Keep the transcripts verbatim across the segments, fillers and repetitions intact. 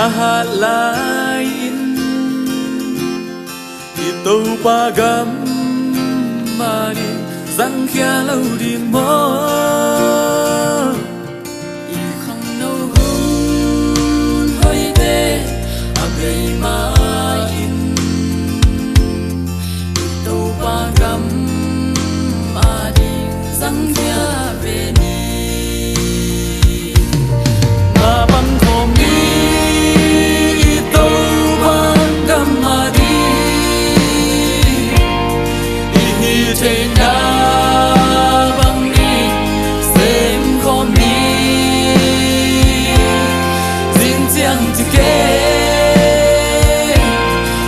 a hat lai-in i Topa gam a ding zangkhia lo ding maw? I khangno hun hoihte a bei ma-in i Topa gam a ding zangkhia ve ni. Mapang khawm ni, i Topa gam a ding i hih theihna bang ni sem khawm ni. Zing ciang ci kei,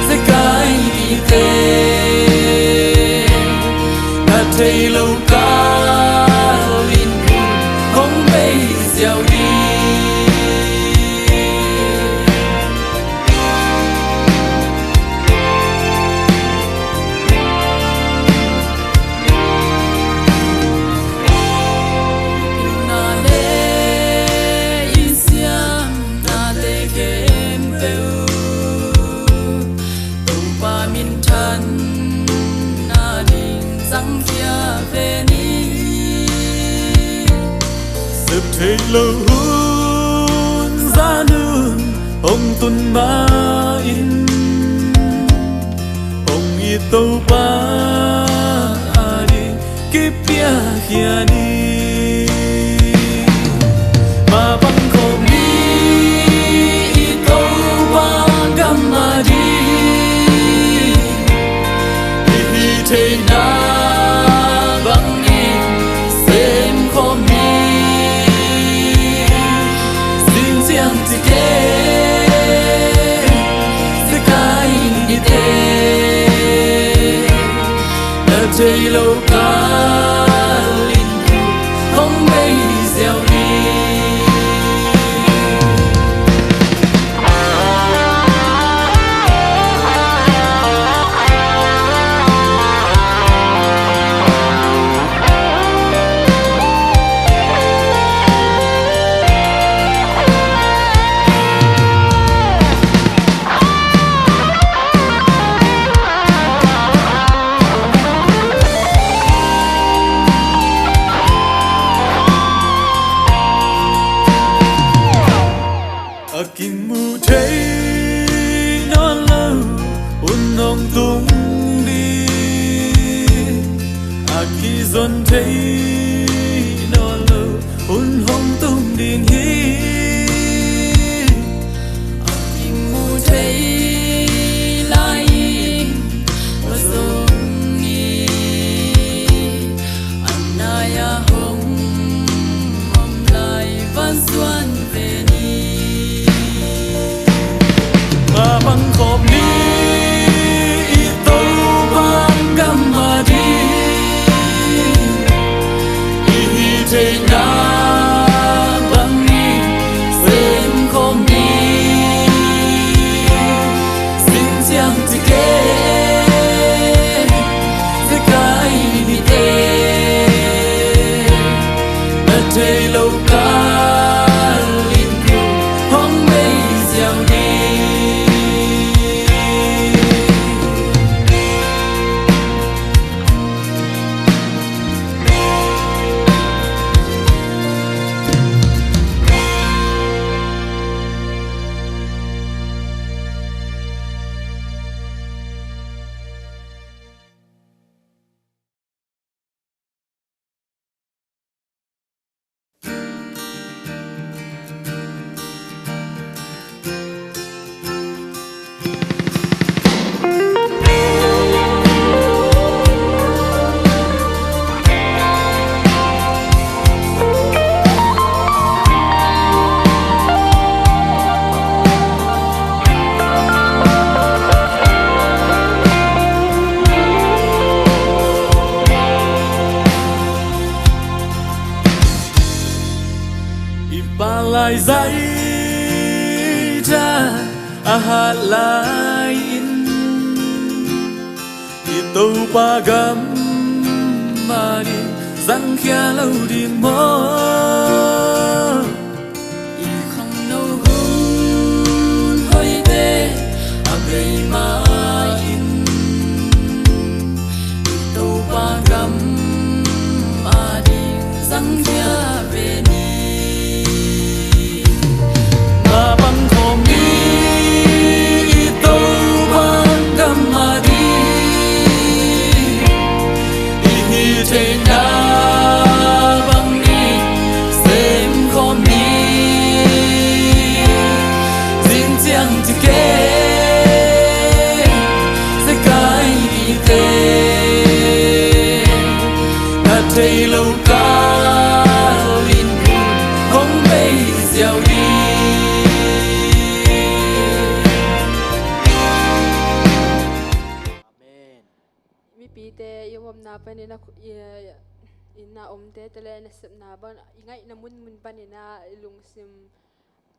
zekai nite na thei lo kal in hong bei ziau ni. Nunate i siamnate khempeuh Topa minthan a ding zangkhia ve ni. Sep theih loh hun zan un hong tun ma-in hong it Topa a ding kipia khia ni. Mapang khawm ni, i Topa gam a ding i hih theihna bang ni sem khawm ni. Zing ciang ci kei, zekai nite na thei lo kal in hong bei ziau ni. A kimu thei nawn lo hun hong tung ding, a kizon thei nawn lo hun hong tung ding hi. A kimu thei lai-in a zong hi, a nai-a hong om lai van zuan ve ni. Mapang khawm ni, i Topa gam a ding i hih theihna bang ni sem khawm ni. Zing ciang ci kei, zekai nite na thei lo kal in hong bei ziau ni. I palai zaita a hat lai-in i Topa gam a ding zangkhia lo ding maw? I khangno hun Keimah in i Topa gam ading zangkhia ve ni. Mapang khawm ni, i Topa gam ading i hih theihna bang ni sem khawm ni. Zing ciang ci kei, zekai nite na thei lo kal in hong bei ziau hi. Amen. Mipite i omna panin a khu-, i, i na omte te le nasepna ban i ngaihna munmun panin a i lungsim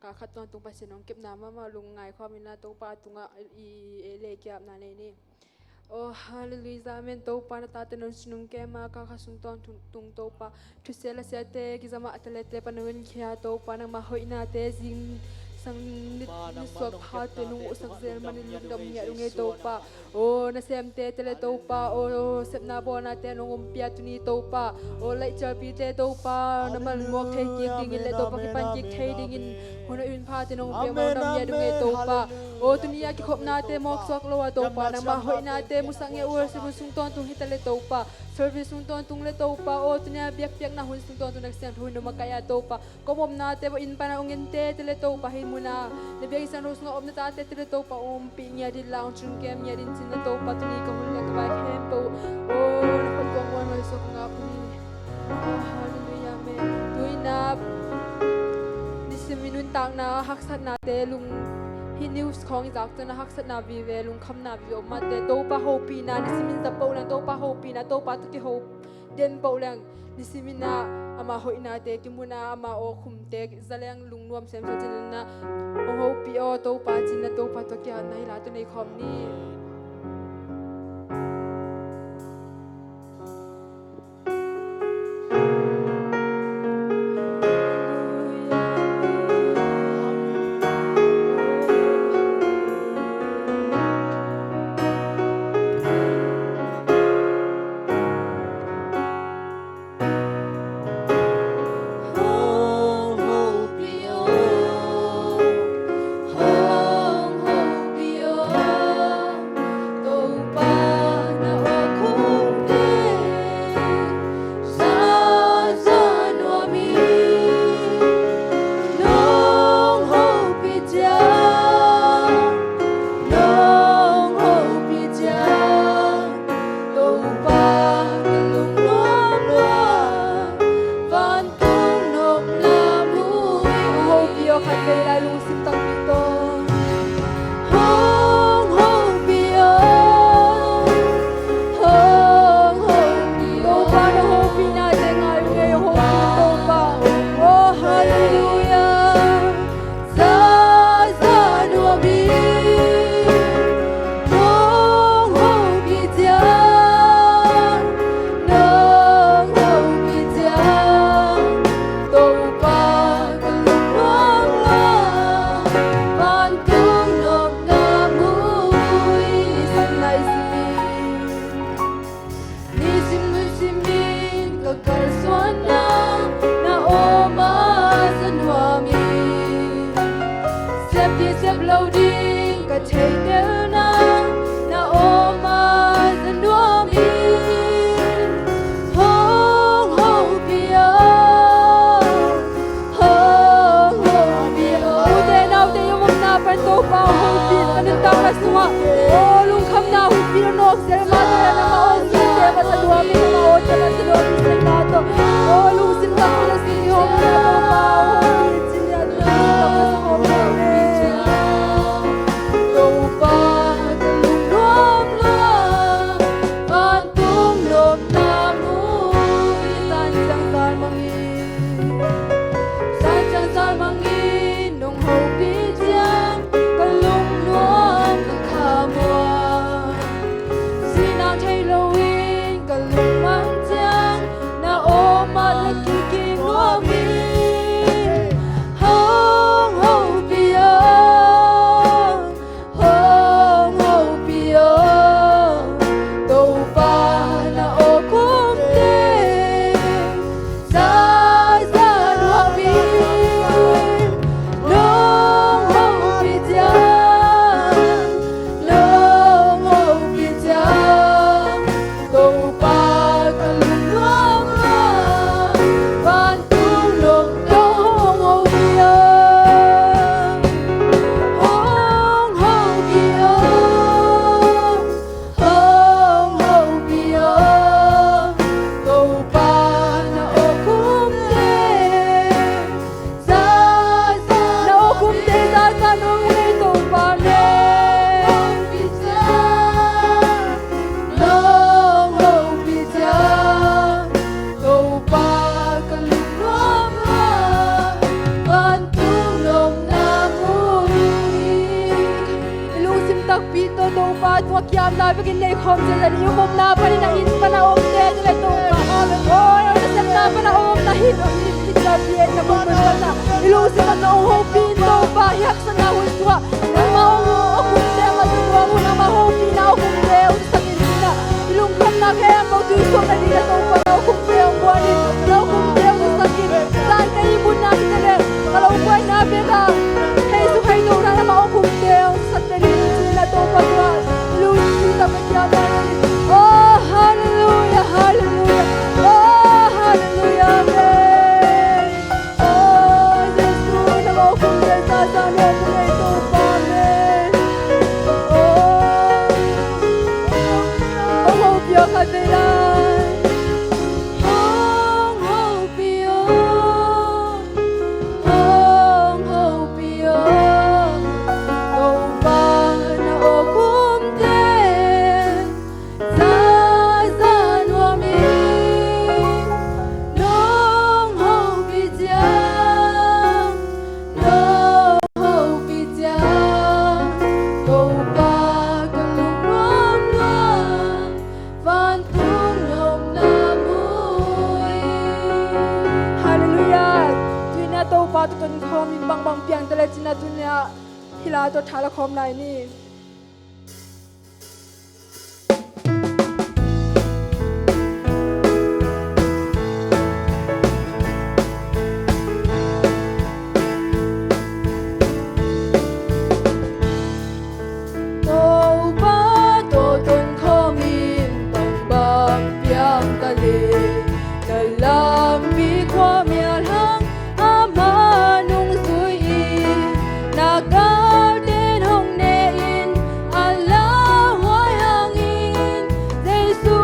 ka khat tawntung Pasian hong kepna mahmah lungngai khawm in a Topa tungah i, i, i le kiapna nei ni. Oh, hallelujah, amen. Topa na tate nong sinung kema ka khat sung tawntung Topa. Thusia lasiate kizama a talete pan nunkhia Topa, nangma hoihnate zing sang nisuak phate nong usak zel manin lungdam ngiat ung ei Topa. O nasemte te le Topa, o sepna bawnate nong ompia tuni Topa. O laihcialpite Topa, na manmuak thei kik dingin le Topa kipan kik thei dingin hun a yun phate nong ompia maw, nong ngiat ung ei Topa. O tuni a kikhopnate mawksuak lo a Topa, nangma hoihnate musak ngiat uh, worship hun sung tawntung hi ta le Topa. Service sung tawntung le Topa, o tuni a biakpiakna hun sung tawntung na Kha Siangtho hun na makaih a Topa. Kong omnate bawh inn pana ong ente te le Topa, hih muna na biakinn siangtho sungah om na tate te le Topa, ompih ngiat in la, ong cingkem ngiat in cin na Topa, tuni ka hun le ka vai khempeuh, o na khut kong muan oi suak ngap ni. Hallelujah, amen. Tuni na nisim i nuntakna haksatnate lung, hih news khawng i zak tun a haksatna vive, lungkhamna vive om mahte Topa hopihna nisim in za poh leng, Topa hopihna, Topa tawh kiho den poh leng, nisim in a ama hoihnate kimu in a ama aw khumte za leng lungnuam semsem cin in a hong hopih aw Topa cin a Topa tawh kiatna hi la tawh nei khawm ni. Kiamna vekin nei khawm ciat leh i um omna panin a inn pan a omte te le Topa. Aw, na sepna pan a om na hin, hin, hin na biakna mun mun pan a i lungsim ah nong hopih in Topa, hih haksatna hun sungah nangmah hong, hong kumte mah tungah hun amah hopihna hong kumte hong sak in cih na i lungkhamna khempeuh tuisuak na ding le Topa, na hong kumte hong guan in, na hong kumte hong sak in. Zan ka ihmutna hi ta leh ka lo buaina bek a hei suk hei to nang amah hong kumte hong sak na ding cih na Topa tua i lungsim tak bek kiamna hi. Oh, hallelujah, hallelujah. Oh, hallelujah, amen. Oh, Jesu, na hong kumte sa sa nuam ka ngei Topa, amen. Oh, hong hopih aw khat vei lai. Hong hopih aw, hong hopih aw, Topa na hong kumte sa sa nuam ing. Nong hopih ciang, nong hopih ciang, Topa ka lungnuam nuam, vantung na omna mu ing. Hallelujah. Tuni-in ah Topa tawh tonkhawm in bangbang piang ta leh cih na tuni-in ah hih la tawh tha la khawm lai ni. Topa tawh tonkhawm in bangbang piang ta leh, na lampi khuamial hang amah nungzui in, na galte in hong ne in, a lauhuai hangin Jesu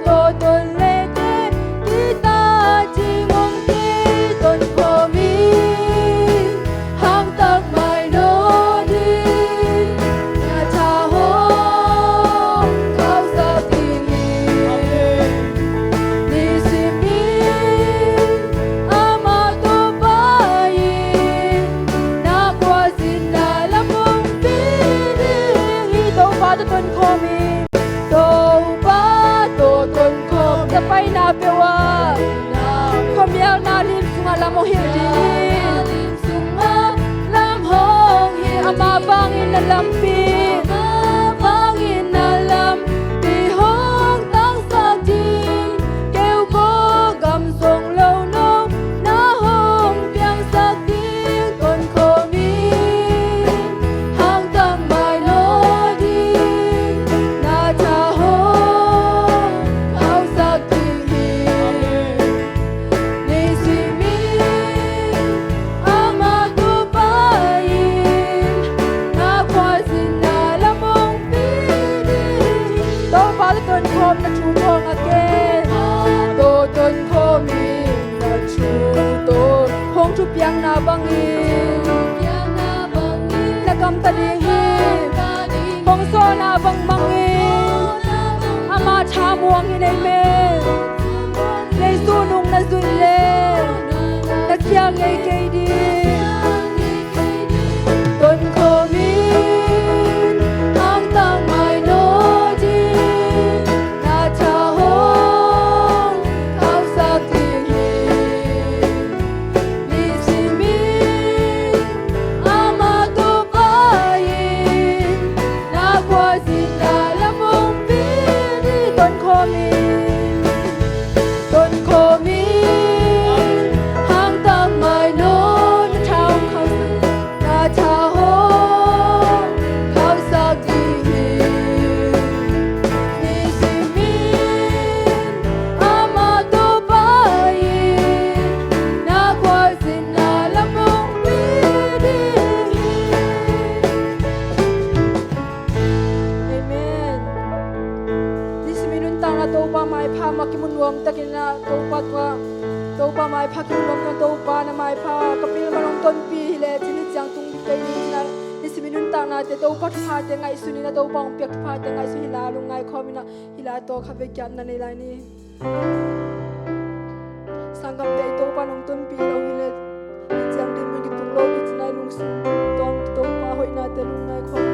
tawh ton leite, kita cimawngte tonkhawm in, hangtak mai nawn ding, na tha hong khauhsak ding hi. Nisim in amah Topa in, na khuazin na lam hong pia ding hi. Topa tawh tonkhawm in, Topa tawh tonkhawm, ka paina peuh ah khuamialna lim sungah lam hong hilh ding hi. Sungah lam hong hilh, amah bangin na lampi, amah bangin na lampi hong tangsak ding, keu kua gam zong lo no na hong piangsak ding, tonkhawm in, hangtak mai nawn ding, na tha hong khauhsak ding hi. Nisim in amah Topa in, na khuazin na lam hong pia ding. Topa tawh tonkhawm na thu thawng a ken, tawh tonkhawm in na thu thawng, hong thupiakna bangin na gamta ding hi. Hong sawlna bangbangin amah tha muang in, amen. Jesu nung na zuih leh na thiang ngei kei ding. Tonkhawm in, hangtak mai nawn ding, na tha hong khauhsak ding hi. Nisim in amah Topa in, na khuazin na lam hong pia ding, tonkhawm in, tonkhawm in, hangtak mai nawn, na tha hong khauhsak, na tha hong khauhsak ding hi. Nisim in amah Topa in, na khuazin na lam hong pia ding hi. Amen. Nisim i nuntakna Topa maipha mah kimu nuam takin ah, Topa tua, Topa maipha kimu nuam takin, Topa na maipha ka pil mah nong tonpih hi leh cin, hih ciang tung ding kei ding cin ah, nisim i nuntaknate Topa thuphate ngaihsun in ah, Topa hong piak thuphate ngaihsun hi la, lungngai khawm in ah hih la tawh kha vei kiamna nei lai ni. Sanggamte, Topa nong tonpih lo hi leh hih ciang dinmun kitung lo ding cin ah, lungsim tawh Topa hoihnate lungngai khawm.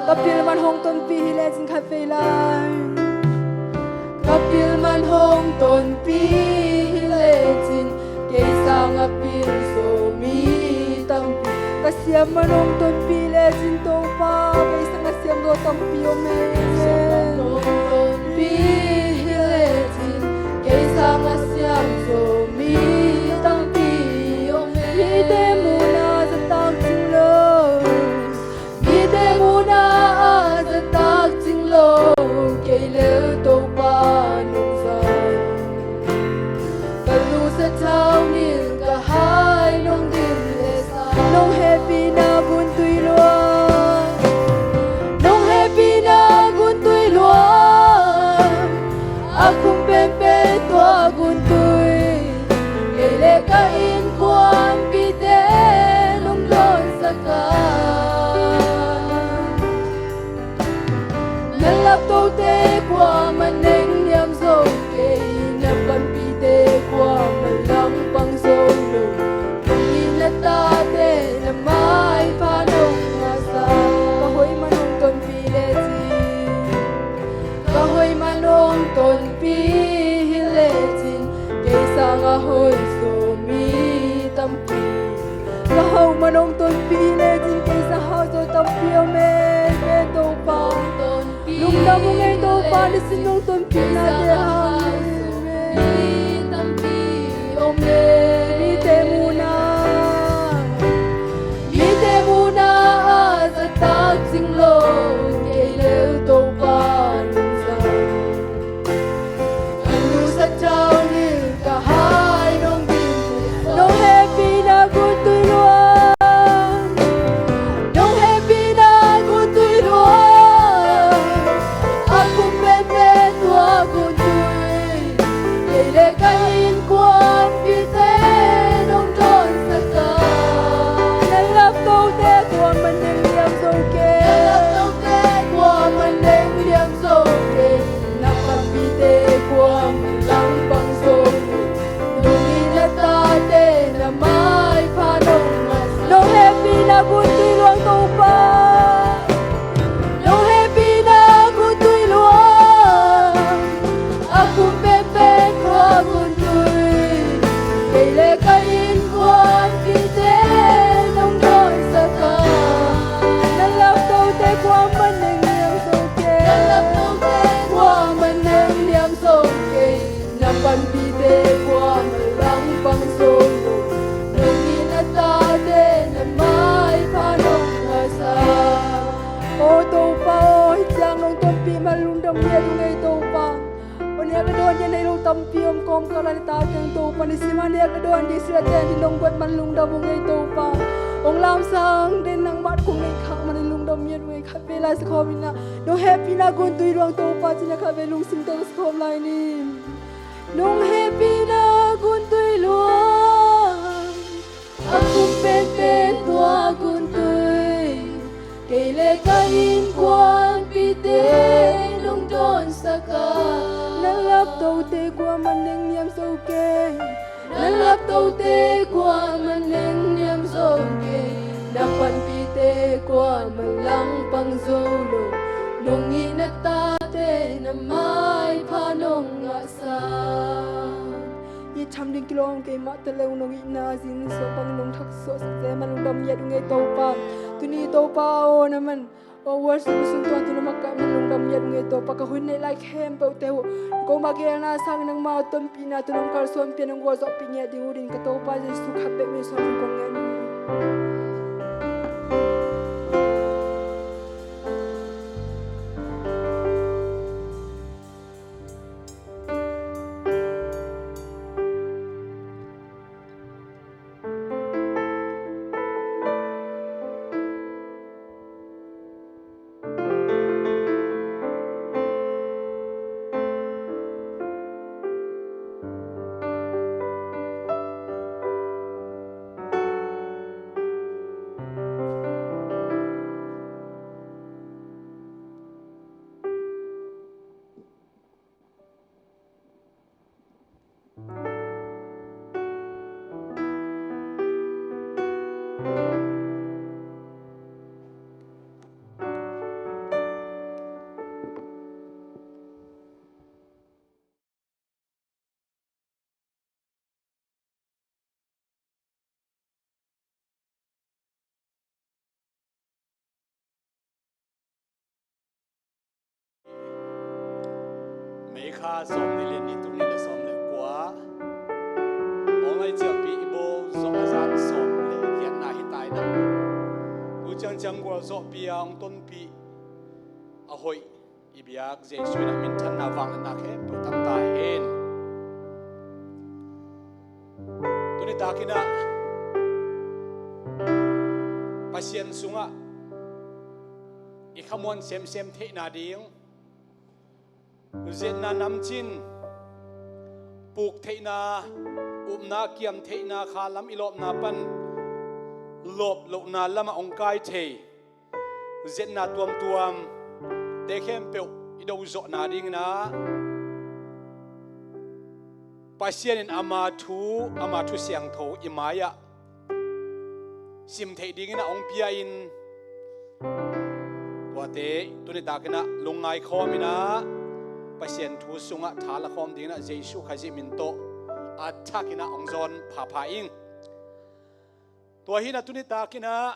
Ka pil man hong tonpih hi lecin khat vei lai. Ka pil man hong tonpih hi lecin kei sang a pil zo mi tampi. Ka siam man hong tonpih lecin Topa, kei sang a siam zo tampi om e. Ka siam man hong tonpih hi lecin kei sang a siam zo mi tampi om e. Mite muhna zatak cing lo, mite muhna a zatak cing lo, kei lel Topa nong zang. Ka lu sathau nil ka hai nong dim le sa, nong hehpihna guntui luang, nong hehpihna guntui luang, a khum penpen tua guntui, kei le ka innkuanpihte nong dawnsak a. Na laptote kuaman neng niam zo kei, na panpihte kuaman langpang zo lo. Nang in na tate na maipha nong ngahsak. Ka hoih man hong tonpih lecin, ka hoih man hong tonpih hi lecin kei sang a hoih zo mi tampi. Ka hauh man hong tonpih hi lecin kei sang hauh zo tampi om e. Topa, lungdam ung ei Topa, nisim nong tonpihnate hang. Mite muhna, mite muhna a zatak cing lo, kei lel Topa nong zang. Ka lu sathau nil ka hai nong dim, nong hehpihna guntui luang, nong hehpihna guntui luang, a khum penpen tua guntui, kei le ka innkuanpihte nong dawnsak a. Na laptote kuaman neng niam zo kei, na laptote kuaman neng niam zo kei, na panpihte kuaman langpang zo lo. Nang in na tate na maipha nong ngahsak. Nong hehpihna guntui luang Topa, nong hehpihna guntui luang, a khum penpen tua guntui, kei le ka innkuanpihte nong dawnsak a. Na laptote kuaman neng niam zo kei, na laptote kuaman neng niam zo kei, na panpihte kuaman langpang zo lo. Nang in na tate na maipha nong ngahsak. O Topa aw, hih ciang nong tonpih man lungdam ngiat ung ei Topa. Aw, nek le dawn ding nei lo tampi om kawmkal a, na tate Topa, nisim a nek le dawn ding, silh a ten ding nong guat man lungdam ung ei Topa. Hong lamsang den nangmah kong nei khak man lungdam ngiat ung ei. Khat vei lai sa khawm in a, nong hehpihna guntui luang Topa ci-in a khat vei lungsim tawh sa khawm lai ni. Nong hehpihna guntui luang, a khum penpen tua guntui, kei le ka innkuanpihte nong dawnsak a. Na laptote kuaman neng niam zo kei, na laptote kuaman neng niam zo kei, na panpihte kuaman langpang zo lo. Nong it na tate na maipha nong ngahsak. It tham ding kilawm keimah tawh lo, nong itna zin suak bang nong thaksuah sak zel man lungdam ngiat ung ei Topa. Tuni Topa aw, na man aw, worship sung tuan tu na mah kah man lungdam ngiat ung ei Topa. Ka hun neih lai khempeuh te uh ko mah geelna sang nangmah tonpihna tawh nong kalsuanpih, nong gualzawhpih ngiat ding uh din ka Topa Jesuh khat peuh min suang kong ngen. Mei kha sawm nih le nih, tul nih le sawm le kua. Online cialpi i bawl zawh a zan sawm le giatna hi ta in ah, tu ciangciang gualzawhpi a hong tonpih a hoih i biak Jesuh in ah minthanna vangliatna khempeuh tang ta hen. Tuni takin ah Pasian sungah i khamuan semsem theihna ding, ziatna namcin, puk theihna, upna kiam theihna, kha lam i lawpna pan lawp lohna lamah hong kai thei ziatna tuamtuam te khempeuh i do zawhna dingin ah, Pasian in ama thu, ama thu siangtho i mai-ah sim theih dingin ah hong pia in, tuate tuni takin ah lungngai khawm in ah, Pasian thu sungah tha la khawm dingin ah Jesuh Khazih min tawh a thakin ah hong zawn phapha ing. Tua hi in ah tuni takin ah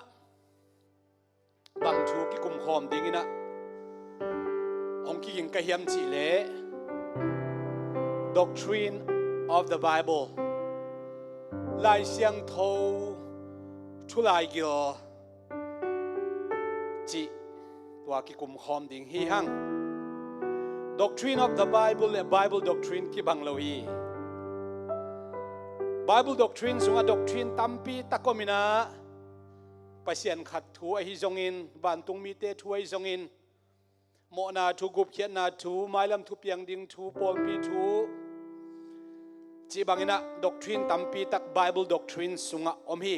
bang thu kikum khawm dingin ah hong kiging ka hiam cih leh, Doctrine of the Bible, Lai Siangtho thu laigil cih tua kikum khawm ding hi hang. Doctrine of the Bible le Bible doctrine kibang lo hi. Bible doctrine sungah doctrine tampi tak om in ah, Pasian khat thu ahi zongin, vantung mite thu ahi zongin, mawhna thu, gupkhiatna thu, mailam thupiang ding thu, pawlpi thu cih bangin ah doctrine tampi tak Bible doctrine sungah om hi.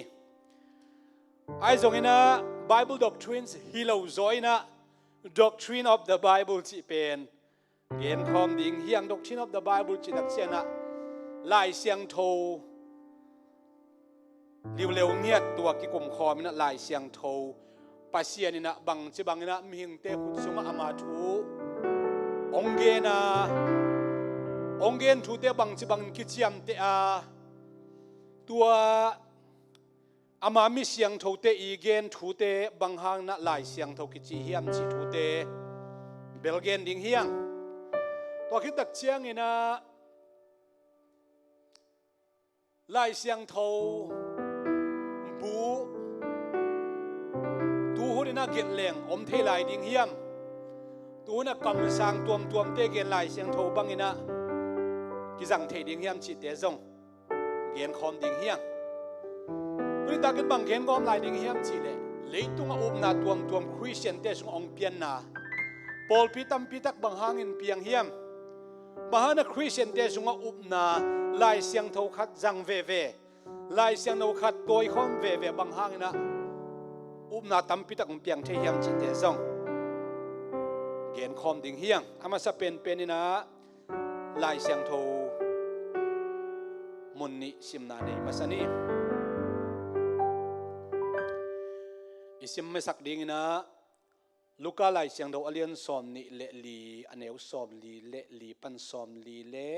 Ahi zongin ah Bible doctrines hi lo zaw in ah, Doctrine of the Bible cih pen gen khawm ding hi hang. Doctrine of the Bible cih tak ciangin ah Lai Siangtho liuleu ngiat tua kikum khawm in ah, Lai Siangtho, Pasian in ah bangci bangin ah mihingte khut sungah ama thu hong gen a, hong gen thute bangci bangin kiciamteh a, tua ama mi siangthote i gen thute bang hangin ah Lai Siangtho kici hiam cih thute bel gen ding hi hang. Tua khit tak ciangin ah Lai Siangtho bu tu hun in ah gelh leng om thei lai ding hiam? Tu hun ah kamsang tuamtuamte gen Lai Siangtho bangin ah kizang thei ding hiam cihte zong gen khawm ding hi hang. Tuni takin bang gen khawm lai ding hiam cih leh, leitungah upna tuamtuam Khristiante sungah hong pianna pawlpi tampi tak bang hangin piang hiam? Bang hangin ah Khristiante sungah upna, Lai Siangtho khat zang veve, Lai Siangtho khat tawi khawm veve bang hangin ah upna tampi tak hong piang thei hiam cihte zong gen khawm ding hi hang. A masa penpen in ah Lai Siangtho mun nih simna nei masa ni. I sim masak dingin ah Luka Lai Siangtho a lian sawm nih le li, a neu sawm li le li pan sawm li le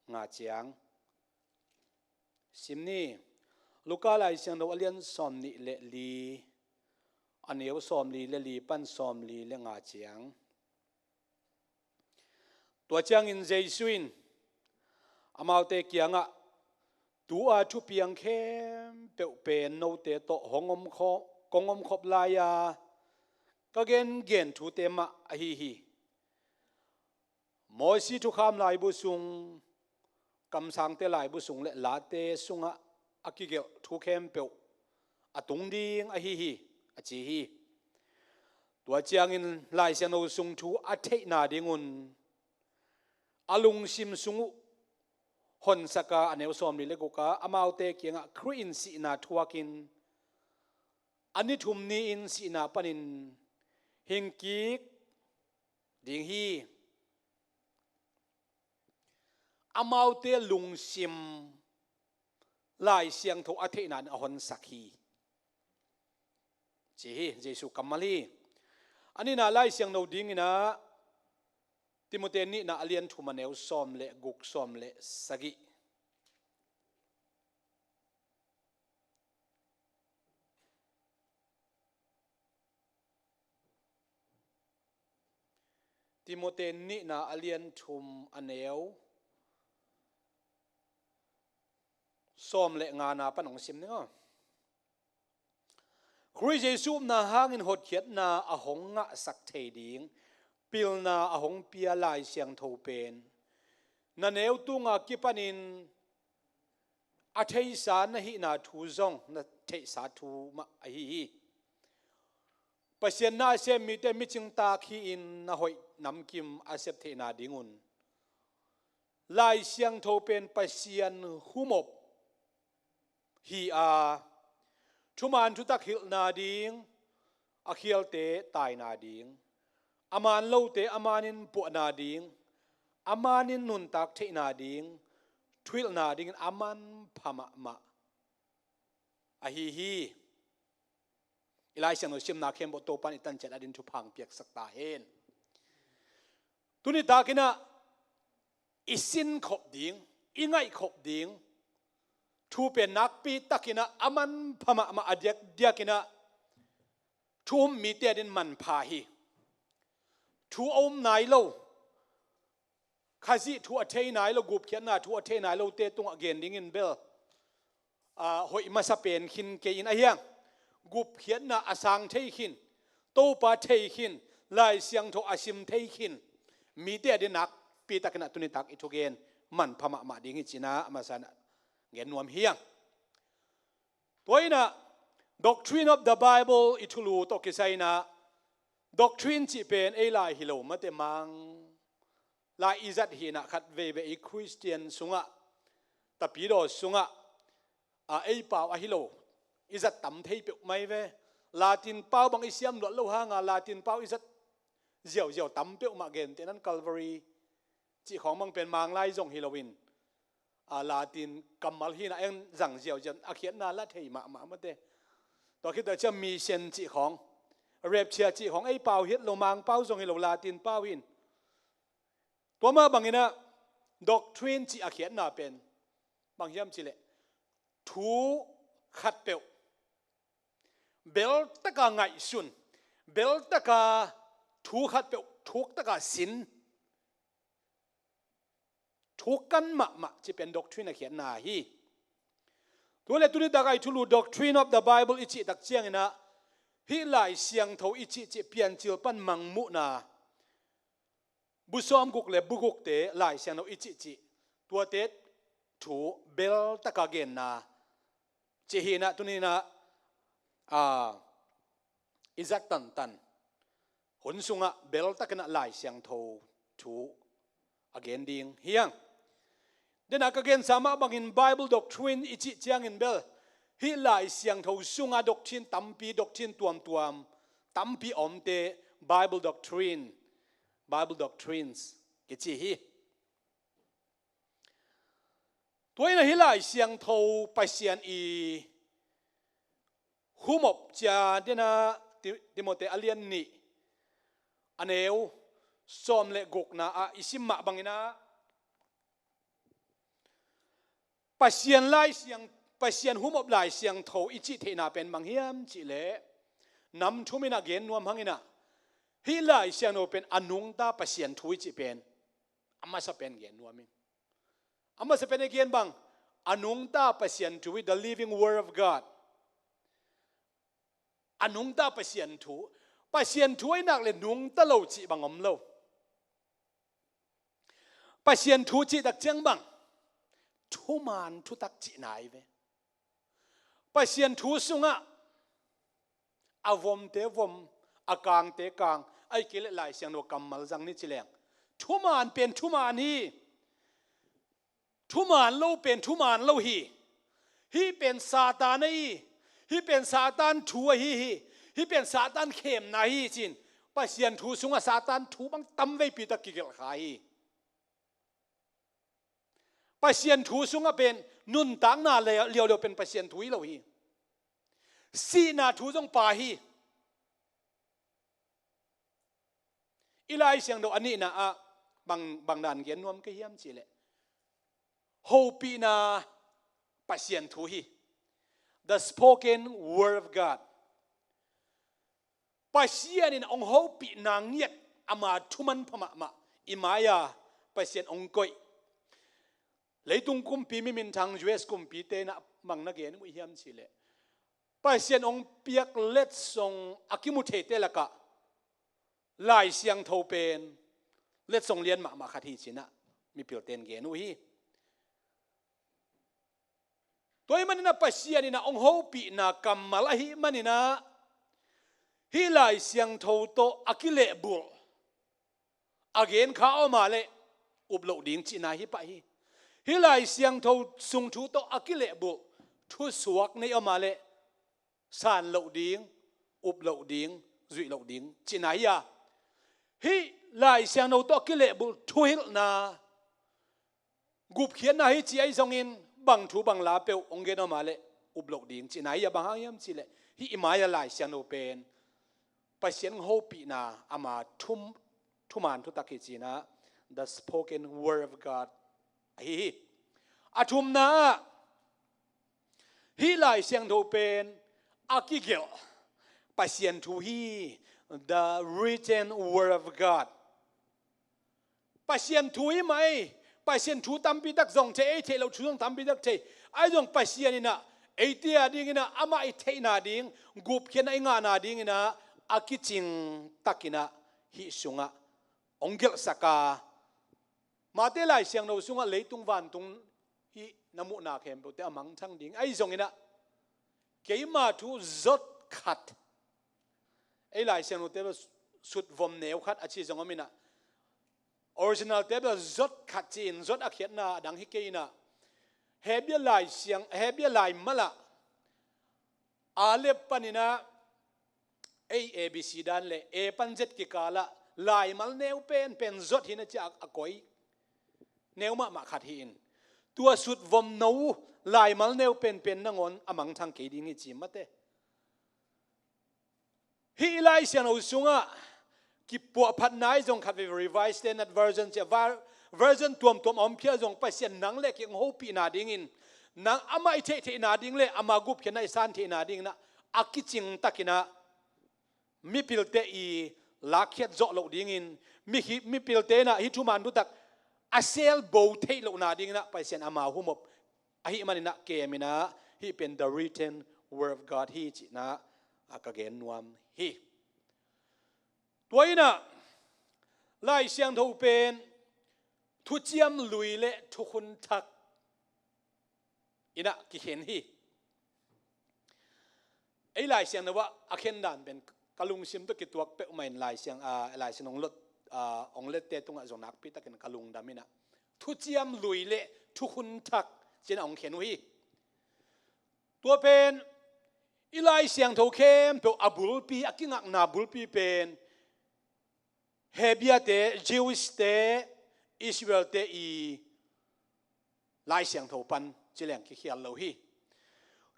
nga ciang sim ni. Luka Lai Siangtho a lian sawm nih le li, a neu sawm li le li pan sawm li le nga ciang. Tua ciangin Jesuh in amaute kiangah, "Tu-a thupiang khempeuh pen note tawh hong om kho-, kong om khop lai-a ka gengen thute mah ahi hi. Moses thukham laibu sung, kamsangte laibu sung le Late sungah a kigelh thu khempeuh a tung ding ahi hi," a ci hi. Tua ciangin Lai Siangtho sung thu a theihna dingun a lungsim sung uh honsak a, a neu sawm li le guk ah amaute kiangah, "Khrih in sihna thuakin a ni thum ni-in sihna panin hingkik ding hi." Amaute lungsim Lai Siangtho a theihna in a honsak hi, ci hi. Jesuh kammal hi. A nihna Lai Siangtho dingin ah Timote nihna a lian thum, a neu sawm le guk, sawm le sagih. Timote nihna a lian thum a neu sawm le ngana pan hong sim ning aw. Khrih Jesuh upna hangin hotkhiatna a hong ngahsak thei ding pilna a hong pia Lai Siangtho pen na neu tunga kipanin a theihsa na hihna thu zong na theihsa thu mah ahi hi. Pasian na a sem mite micing taak hi-in na hoih namkim a sep theihna dingun Lai Siangtho pen Pasian humop hi a, thuman thutak hilhna ding, a khialte taina ding, a man lote a manin puahna ding, a manin nuntak theihna ding, thuhilhna dingin a manpha mahmah ahi hi. I Lai Siangtho simna khempeuh Topan i tanciat a din thupha piaksak ta hen. Tuni takinah i sinkhop ding, i ngaihkhop ding thu pen nakpi takinah a manpha mahmah a diakdiakinah thu um mite a din manpha hi. Thu a um nai lo, Khazih thu a thei nai lo, gupkhiatna thu a thei nai lote tungah gen dingin bel, aa, hoih masa pen khin kei in ahiang, gupkhiatna a sang thei khin, Topa thei khin, Lai Siangtho a sim thei khin mite a din nakpi takinah tuni tak i thugen manpha mahmah ding hi cinah a masa inah gen nuam hiang. Tua inah Doctrine of the Bible i thulu tawh kisai inah doctrine cih pen ei lai hi lo mate, Mang lai i zat hi inah khat veivei i Khristian sungah, tapidaw sungah, a, ei pau ahi lo i zat tam thei peuhmah hi ve. Latin pau bang i siam luat lo hanga Latin pau i zat ziauziau tam peuhmah, gentehnan Calvary cih khawng bang pen Mang lai zong hi loin, a, Latin kammal hi inah eng zang ziauziau a khiatna la thei mahmah mate. Tua khit ciang mission cih khawng, rapture cih khawng ei pau hi lo, Mang pau zong hi lo, Latin pau hi in. Tua mah banginah doctrine cih a khiatna pen bang hiam cih leh thu khatpeuh beltaka ngaihsun, beltaka thu khatpeuh thuktaka sin, thuk kan mahmah cih pen doctrine a khiatna hi. Tua le tuni tak a i thulu Doctrine of the Bible i cih tak cianginah hih Lai Siangtho i cihcih Piancil pan Mangmuhna bu sawmguk le bu gukte Lai Siangtho i cihcih tuate thu beltaka genna cih hi inah tuni inah, a, i zat tantan hun sungah beltakinah Lai Siangtho thu a gen ding hiang. Denah ka gensa mah bangin Bible doctrine i cih ciangin bel hih Lai Siangtho sunga doctrine tampi, doctrine tuamtuam tampi a omte Bible doctrine, Bible doctrines kici hi. Tua inah hih Lai Siangtho Pasian i humop cia denah Ti-, Timote a lian nih a neu sawm le gukna ah i sim mah banginah Pasian Lai Siang, Pasian humop Lai Siangtho i cih theihna pen bang hiam cih leh nam thum inah gen nuam hanginah hih Lai Siangtho pen a nungta Pasian thu i cih pen a masa pen gen nuam in. A masa pen a gen bang, a nungta Pasian thu hi, the living word of God. A nungta Pasian thu, Pasian thu ahi nak le nungta lo cih bang om lo. Pasian thu cih tak ciang bang, thuman thutak cihna hi ve. Pasian thu sungah a vomte vom, a kangte kang, ahih kei leh Lai Siangtho kammal zang ni ci leng, thuman pen thuman hi. Thuman lo pen thuman lo hi. Hih pen Satan ahi hi. Hih pen Satan thu ahi hi. Hih pen Satan khemna ahi hi ci-in Pasian thu sungah Satan thu bang tamveipi tak kigelh kha hi. Pasian thu sungah pen nuntakna le-, liaulio pen Pasian thu hi lo hi. Sihna thu zong pha hi. I Lai Siangtho a nihna ah bang, bang dan gen nuam ka hiam cih leh hopihna Pasian thu hi. The spoken word of God. Pasian in hong hopihna ngiat ama thuman pha mahmah i mai-a Pasian hong koih. Leitung kumpi mi minthang U S kumpite na bang na gen uh hiam cih leh, Pasian hong piak letsong a kimu theite lakah Lai Siangtho pen letsong lian mahmah khat hi ci-in ah mipilte in gen uh hi. Tua ahih manin ah Pasian in ah hong hopihna kammal ahih manin ah hih Lai Siangtho tawh a kilehbulh a gen kha om a leh up loh ding cihna hi pah hi. Hih Lai Siangtho sung thu tawh a kilehbulh thusuak nei om a leh san loh ding, up loh ding, zuih loh ding cihna hi a, hih Lai Siangtho tawh a kilehbulh thuhilhna, gupkhiatna hi ci ahi zongin bang thu bang la peuh hong gen om a leh up loh ding cihna hi a, bang hang hiam cih leh hih i mai-a Lai Siangtho pen Pasian hopihna ama thum, thuman thutak hi ci-in ah, the spoken word of God ahi hi. A thumna ah hih Lai Siangtho pen a kigelh Pasian thu hi, the written word of God. Pasian thu hi mah ei, Pasian thu tampi tak zong thei, ei theih loh thu zong tampi tak thei. Ahi zong Pasian in ah eite a dingin ah amah i theihna ding, gupkhiatna i ngahna dingin ah a kicing takin ah hih sungah hong gelhsak a, Mate Lai Siangtho sungah leitung vantung hih na muhna khempeuhte a mangthang ding ahi zongin ah, keima thu zot khat, ei Lai Siangtho te bel sutvom neu khat a ci zong om in ah, original te bel zot khat ci-in zot a khiatna a dang hi kei in ah, Hebia Lai Siang, Hebia Lai mal ah, Aleph panin ah ei A B C dan le A pan Z kikal ah laimal neu penpen zot hi na ci a, a koi neu mahmah khat hi in, tua sutvom no laimal neu penpen nangawn a mangthang kei ding hi ci mate. Hih Lai Siangtho sungah kipuahphatna ahi zong khat vei Revised Standard Version ci a, ver-, version tuamtuam a om phial zong Pasian nang le kei hong hopihna dingin, nang amah i theihtheihna ding le ama gupkhiatna i san theihna dingin ah a kicing takin ah mipilte i lakkhiat zawh loh dingin, mi hi, mipilte in ah hih thuman thutak a selbo theih lohna dingin ah Pasian ama humop ahih manin ah kem in ah hih pen the written word of God hi cihna a ka gen nuam hi. Tua in ah Lai Siangtho pen thuciam lui le thukhun thak in ah kikhen hi. Ei Lai Siangtho ah a khen dan pen ka lungsim tawh kituak peuhmah in Lai Siang, a, Lai Siangtho hong lot, a, hong lette tungah zong nakpi takin ka lungdam in ah thuciam lui le thukhun thak ci-in ah hong khen uh hi. Tua pen i Lai Siangtho khempeuh a bulpi, a kingakna bulpi pen Hebia te, Jewish te, Israel te i Lai Siangtho pan ci leng kikhial lo hi.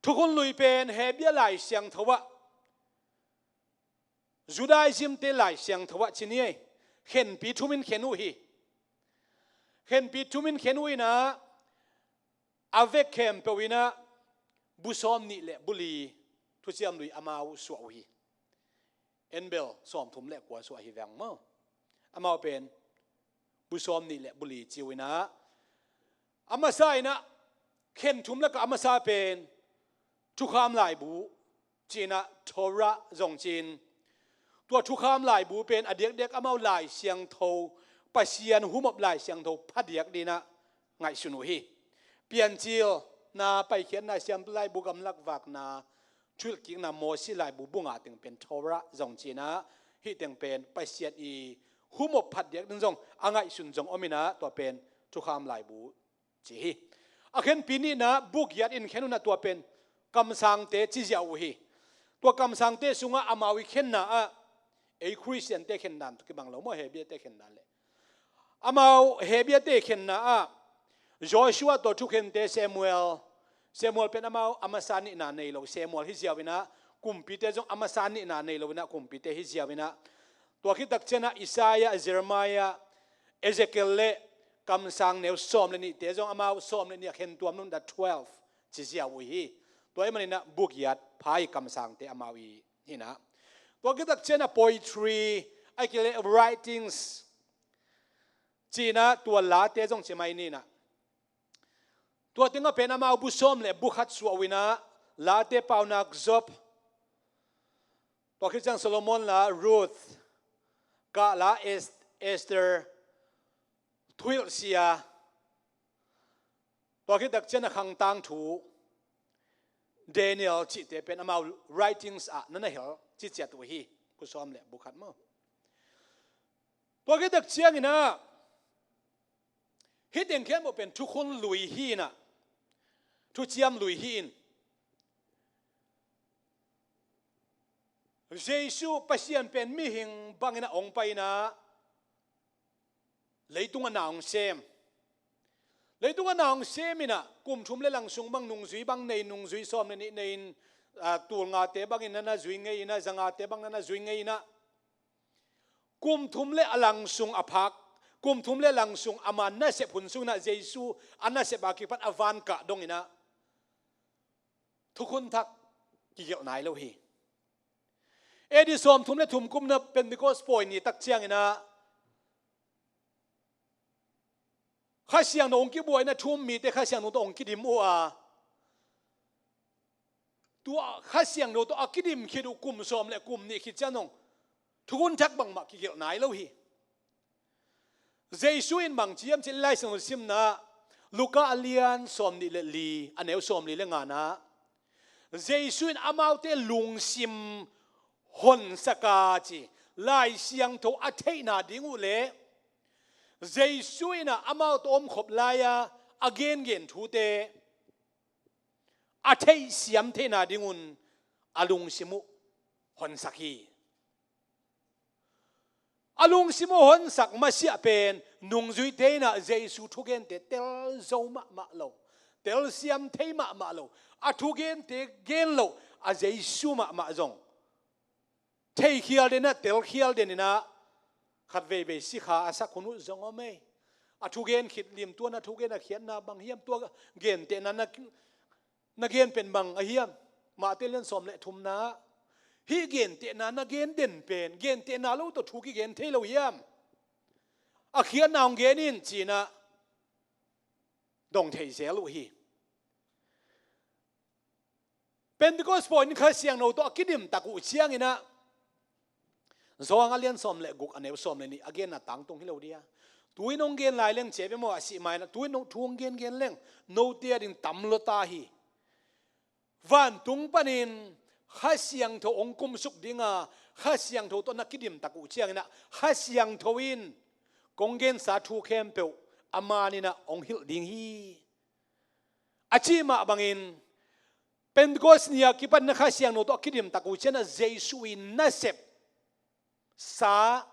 Thukhun lui pen Hebia Lai Siangtho ah, Judaism te Lai Siangtho ah ci ni ei, khenpi thum in khen uh hi. Khenpi thum in khen uh in ah, a vek khempeuh in ah bu sawm nih le bu li thuciam lui amau suah uh hi. En bel sawmthum le kua suah hi veng maw. Amau pen bu sawm nih le bu li ci uh in ah, a masa in ah khen thum lakah a masa pen thukham laibu ci-in ah Torah zong ci-in, tua thukham laibu pen a diakdiak amau Lai Siangtho, Pasian humop Lai Siangtho phadiak dingin ah ngaihsun uh hi. Piancilna, Paikhiatna, Siampi Laibu, Gamlak Vakna, Thuhilhkikna, Mosi Laibu, bu nga teng pen Torah zong ci-in ah, hih teng pen Pasian i humop phadiak ding zong a ngaihsun zong om in ah, tua pen thukham laibu ci hi. A khenpi nihna, bu giat in khen uh in ah, tua pen kamsangte ci ziau uh hi. Tua kamsangte sungah amau i khenna ah, ei Khristiante khen dan tawh kibang lo maw, Hebiate khen dan le. Amau Hebiate khenna ah Joshua tawh Thukhente, Samuel, Samuel pen amau a masa nihna nei lo Samuel hi ziau in ah, Kumpite zong a masa nihna nei lo in ah, Kumpite hi ziau in ah, tua khit tak ciangin ah Isaiah, Jeremiah, Ezekiel le kamsang neu sawm le nihte zong amau sawm le nih a khen tuam nung, the twelve ci ziau uh hi. Tua ahih manin ah bu giat pha hi kamsangte amau i hi in ah. Tua khit tak ciangin ah poetry, a kileh writings ci-in ah tua late zong ci mai ni-in ah. Tua teng ah pen amau bu sawm le bu khat suah uh in ah, Late paunak Job, tua khit ciang Solomon la, Ruth, Kah la, Es-, Esther, Thuhilhsia, tua khit tak ciang a Khang Tangthu, Daniel cihte pen amau writings ah na na hel ci ciat uh hi, bu sawm le bu khat maw. Tua khit tak ciangin ah, hih teng khempeuh pen thukhun lui hi-in ah, thuciam lui hi-in, Jesu Pasian pen mihing bangin ah hong pai-in ah, leitung ah na hong sem. Leitung ah na hong sem in ah, kum thum le lang sung bang nungzui bang nei, nungzui sawm le nih nei-in, ah, tul ngate bangin na na zui ngei in ah, za ngate bang na na zui ngei in ah, kum thum le a lang sung a phak, kum thum le lang sung ama nasep hun sungin ah Jesu a nasep a kipan a van kah dongin ah, thukhun thak kigelh nai lo hi. A D sawm thum le thum kumna Pentecost pawi ni tak ciangin ah, Kha Siangtho hong kibuaina thu-um mite Kha Siangtho tawh hong kidim uh a, tua Kha Siangtho tawh a kidim khit uh kum sawm le kum nih khit ciang zong thukhun thak bangmah kigelh nai lo hi. Jesu in bang ci hiam cih leh Lai Siangtho simna, Luka a lian sawm nih le li, a neu sawm li le ngana, Jesu in amaute lungsim honsak a ci, Lai Siangtho a theihna ding uh le Jesu in ah amau tawh omkhop lai-a a gengen thute a theihsiam theihna dingun a lungsim uh honsak hi. A lungsim uh honsak masiah pen nungzuite in ah Jesu thugente tel zo mahmah lo, telsiam thei mahmah lo, a thugente gen loh a Jesu mahmah zong theikhial den ah, telkhial den in ah, khat veivei sikha a sak hun uh zong om ei. A thugen khit lim, tua na thugen a khiatna bang hiam, tua gentehna na, na gen pen bang a hiam? Matthai lian sawm le thumna, hih gentehna na gen den pen, gentehna lo tawh thu kigen thei lo hiam? A khiatna hong gen in ci-in ah dong thei zel uh hi. Pentecost pawi ni Kha Siangtho tawh a kidim tak uh ciangin ah, Johan a lian sawm le guk a neu sawm le nih a genna tangtung hi lo dia. Tu-in hong gen lai leng ci ve maw, a sih ma-in ah, tu-in hong, thu hong gengen leng note a ding tam lua ta hi. Vantung panin Kha Siangtho hong kumsuk ding a, Kha Siangtho tawh na kidim tak uh ciangin ah, Kha Siangtho in kong gensa thu khempeuh a man in ah hong hilh ding hi, a cih mah bangin, Pentecost ni-a kipan in ah Kha Siangtho tawh a kidim tak uh ciangin ah Jesu i nasep sa,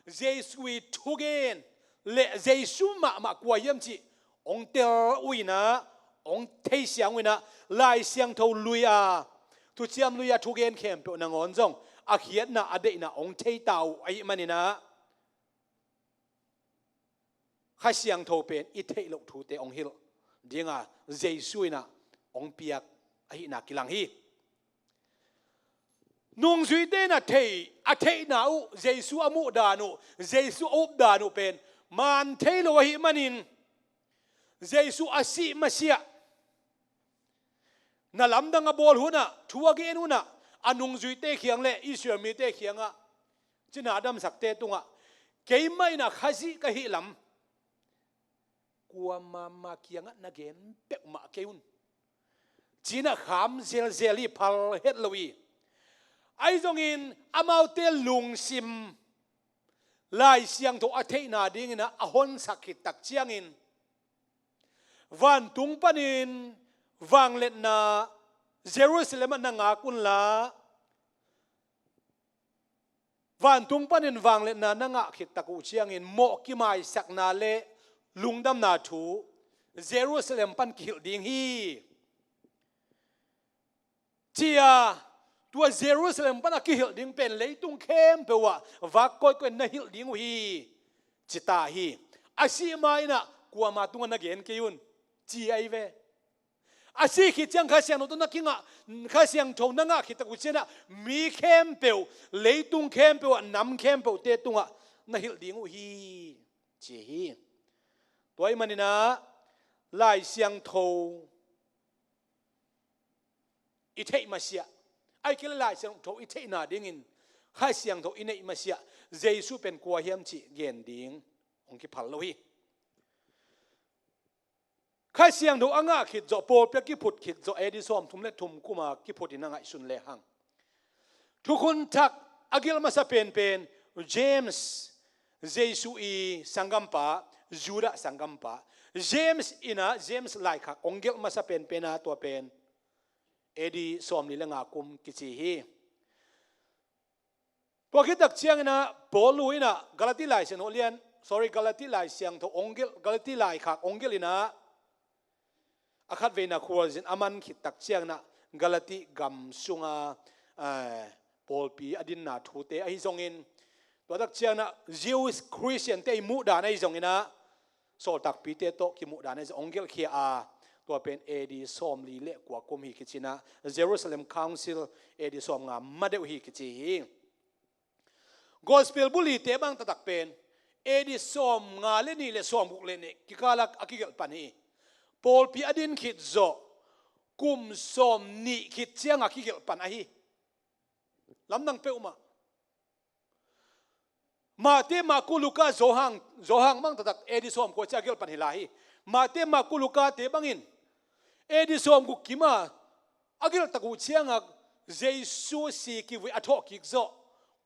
Jesu i thugen le Jesu mahmah kua hiam cih hong tel uh in ah, hong theisiang uh in ah, Lai Siangtho lui-a, thuciam lui-a thugen khempeuh nangawn zong a khiatna, a deihna hong thei ta uh ahih manin ah, Kha Siangtho pen i theih loh thute hong hilh ding a, Jesu in ah hong piak ahihna kilang hi. Nungzuite in ah thei, a theihna uh, Jesu a muh dan uh, Jesu a up dan uh pen man thei lo ahih manin, Jesu a sih masiah na lamdang a bawl hun ah, thu a gen hun ah, a nungzuite kiang le Israel mite kiangah, cina damsakte tungah, keimah in ah Khazih ka hih lam kuamah mah kiangah na gen peuhmah kei un, ci-in ah kham zelzel hi, phal het lo hi. Ahi zongin amaute lungsim Lai Siangtho a theihna dingin ah a honsak khit tak ciangin, vantung panin vangliatna Jerusalem ah na ngak unla, vantung panin vangliatna na ngah khit tak uh ciangin mawh kimaisakna le lungdamna thu Jerusalem pan kihilh ding hi, ci-a, tua Jerusalem pan a kihilh ding pen leitung khempeuh ah vak kawikawi na hilh ding uh hi, ci ta hi. A sih ma-in ah kuama tungah na gen kei un, ci ahi ve. A sih khit ciang Kha Siangtho tawh na kingah, Kha Siangtho na ngah khit tak uh ciangin ah mi khempeuh, leitung khempeuh ah, nam khempeuhte tungah na hilh ding uh hi, ci hi. Tua ahih manin ah Lai Siangtho i theih masiah, ahih kei leh Lai Siangtho i theihna dingin Kha Siangtho i neih masiah Jesu pen kua hiam cih gen ding hong kiphal lo hi. Kha Siangtho a ngah khit zawh, pawlpi a kiphut khit zawh, A D sawmthum le thum kum a kiphut in a ngaihsun lehang, Thukhun Thak a gelh masa penpen James, Jesu i sanggampa, Judah sanggampa James in ah, James laikhak hong gelh masa penpen a, tua pen A D sawmli le nga kum kici hi. Tua khit tak ciangin ah Paul in ah Galati Lai Siangtho lian, sorry, Galati Lai Siangtho hong gelh, Galati laikhak hong gelh in ah, a khatveina khualzin a man khit tak ciangin ah Galati gam sunga, eh, pawlpi a dinna thute ahi zongin, tua tak ciangin ah Jewish Christian-te i muhdan ahi zongin ah, sawltakpite tawh kimuhdan ahi zong hong gelhkhia a, tua pen A D sawmli le kua kum hi kici in ah, Jerusalem Council A D sawmnga ma deuh hi kici hi. Gospel bulhite bang taktak pen A D sawmnga le nih le sawmguk le nih kikal ah a kigelh pan hi. Pawlpi a din khit zawh, kum sawmnih khit ciang a kigelh pan ahi. Lamdang peuhmah. Mate, Marku, Luka, Johan, Johan bang taktak A D sawmkua ciang a gelh pan hi lai hi. Mate, Marku, Luka-te bangin A D sawmguk kim a a gelh tak uh ciangah Jesu si kivui a thawh kik zawh,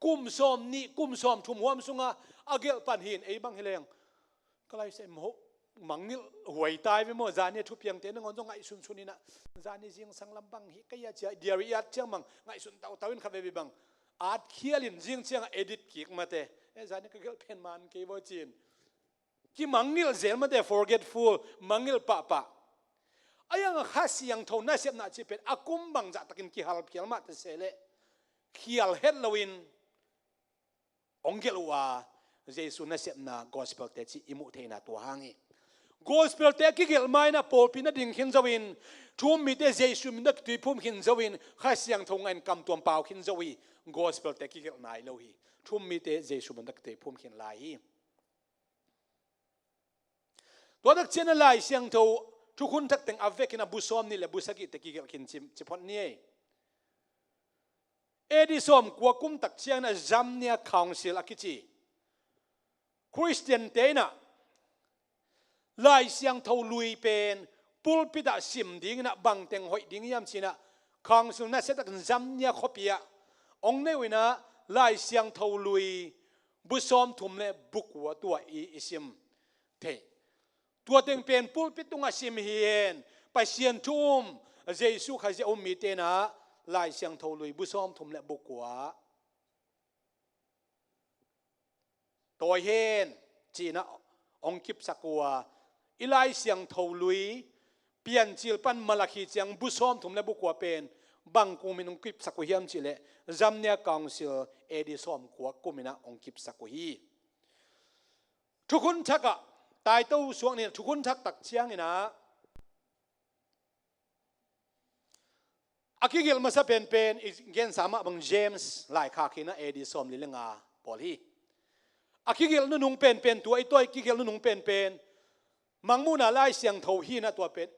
kum sawmnih, kum sawmthum huam sunga a gelh pan hi in, ei bang hi leng ka lai sem ho mangngilh huai tai ve maw, zani a thupiangte nangawn zong ngaihsunsun in ah, zani zingsang lam bang hi kei a ci a diary i at ciang bang ngaihsun tautau in, khatvei bang at khial in zing ciangah edit kik mate, eh, zani ka gelh pen man kei vaw ci in kimangngilh zel mate, forgetful, mangngilh pahpah. A iang a Kha Siangtho nasepna cih pen a kum bangzah takin kihal khial mah ta se leh, khial het loin hong gelh uh a, Jesu nasepna gospel-te cih i muh theihna tua hang hi. Gospel-te a kigelh ma-in ah pawlpi na ding khin zo in, thu-um mite Jesu min tawh kituiphum khin zo in, Kha Siangtho ngah in kamtuam pau khin zo hi. Gospel-te kigelh nai lo hi. Thu-um mite Jesu min tawh kituiphum khin lai hi. Tua tak ciangin ah Lai Siangtho Thukhun Thak teng a vekin ah bu sawmnih le bu sagihte kigelh khin ci, ci phot ni ei. A D sawmkua kum tak ciangin ah Jamnia Council a kici, Khristian-te in ah Lai Siangtho lui pen pulpit ah sim dingin ah bangteng hoih ding hiam ci-in ah council nasia takin Jamnia khuapi ah hong neih uh in ah, Lai Siangtho lui bu sawmthum le bu kua tua i, i sim thei. Tua teng pen pulpit tungah sim hi hen. Pasian thu-um, Jesu Khazih a um mite in ah Lai Siangtho lui bu sawmthum le bu kua tawi hen ci-in ah hong kipsak uh a, i Lai Siangtho lui Piancil pan Malakhi ciang bu sawmthum le bu kua pen bang kumin hong kipsak uh hiam cih leh, Jamnia Council A D sawmkua kumin ah hong kipsak uh hi. Thukhun Thak ah, taito suak ni, Thukhun Thak tak ciangin ah a kigelh masa penpen i gensa mah bang James laikhak hi in ah, A D sawmli le nga pawl hi. A kigelh nunung penpen, tua i tawi kigelh nunung penpen Mangmuhna Lai Siangtho hi in ah, tua pen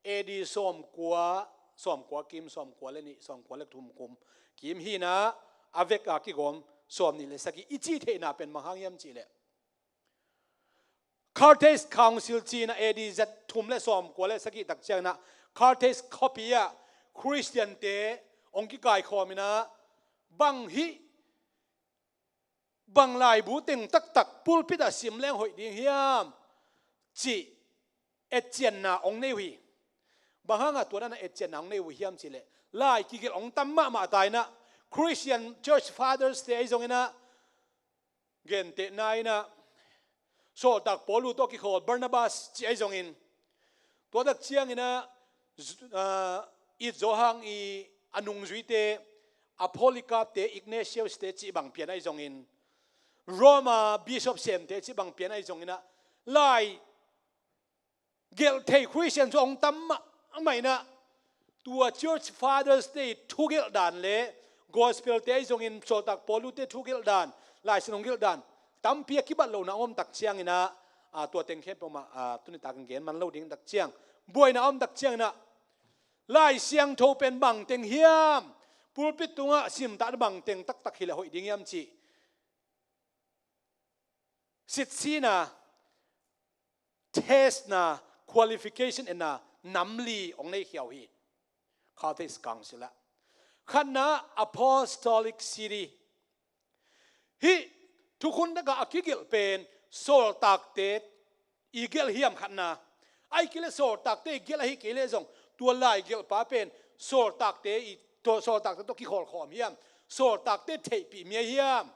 A D sawmkua, sawmkua kim, sawmkua le nih, sawmkua le thum kum kim hi in ah, a vek a kigawm sawmnih le sagih i cih theihna pen bang hang hiam cih leh, Carthage Council ci-in ah A D za thum le sawmkua le sagih tak ciangin ah Carthage khuapi ah Khristian-te hong kikaikhawm in ah, bang hih, bang laibu teng taktak pulpit ah sim leng hoih ding hiam cih etcianna hong nei uh hi. Bang hangah tua dan a etcianna hong nei uh hiam cih leh, lai kigelh hong tam mahmah ta in ah, Christian Church Fathers-te ahi zongin ah, gentehna in ah, sawltak Paul uh tawh kikhawl Barnabas cih ahi zongin, tua tak ciangin ah, zu-, ah, It Zo Hang i a nungzuite, a Polycarp-te, Ignatius-te cih bang pian ahi zongin, Roma Bishop semte cih bang pian ahi zongin ah, lai gelh thei Khristian zong hong tam mahmah in ah, Tua Church Fathers te thugelh dan le Gospel te ahi zongin Sawltak Paulu te thugelh dan, Lai Siangtho thugelh dan tampi a kibat lohna om tak ciangin ah, tua teng khempeuh mah tuni takin gen man lo ding tak ciang, buaina om tak ciangin ah Lai Siangtho pen bang teng hiam, pulpit tungah simtahna bang teng taktak hileh hoih ding hiam cih sitsina, testna, qualification enna nam li hong nei khia uh hi. Catholic Council ah khatna, Apostolic See. Hih thukhun takah a kigelh pen sawltakte i gelh hiam khatna, ahih kei leh sawltakte i gelh ahih kei leh zong tua lai gelhpa pen sawltakte i, sawltakte tawh kikholkhawm hiam, sawltakte theihpih mi ahi hiam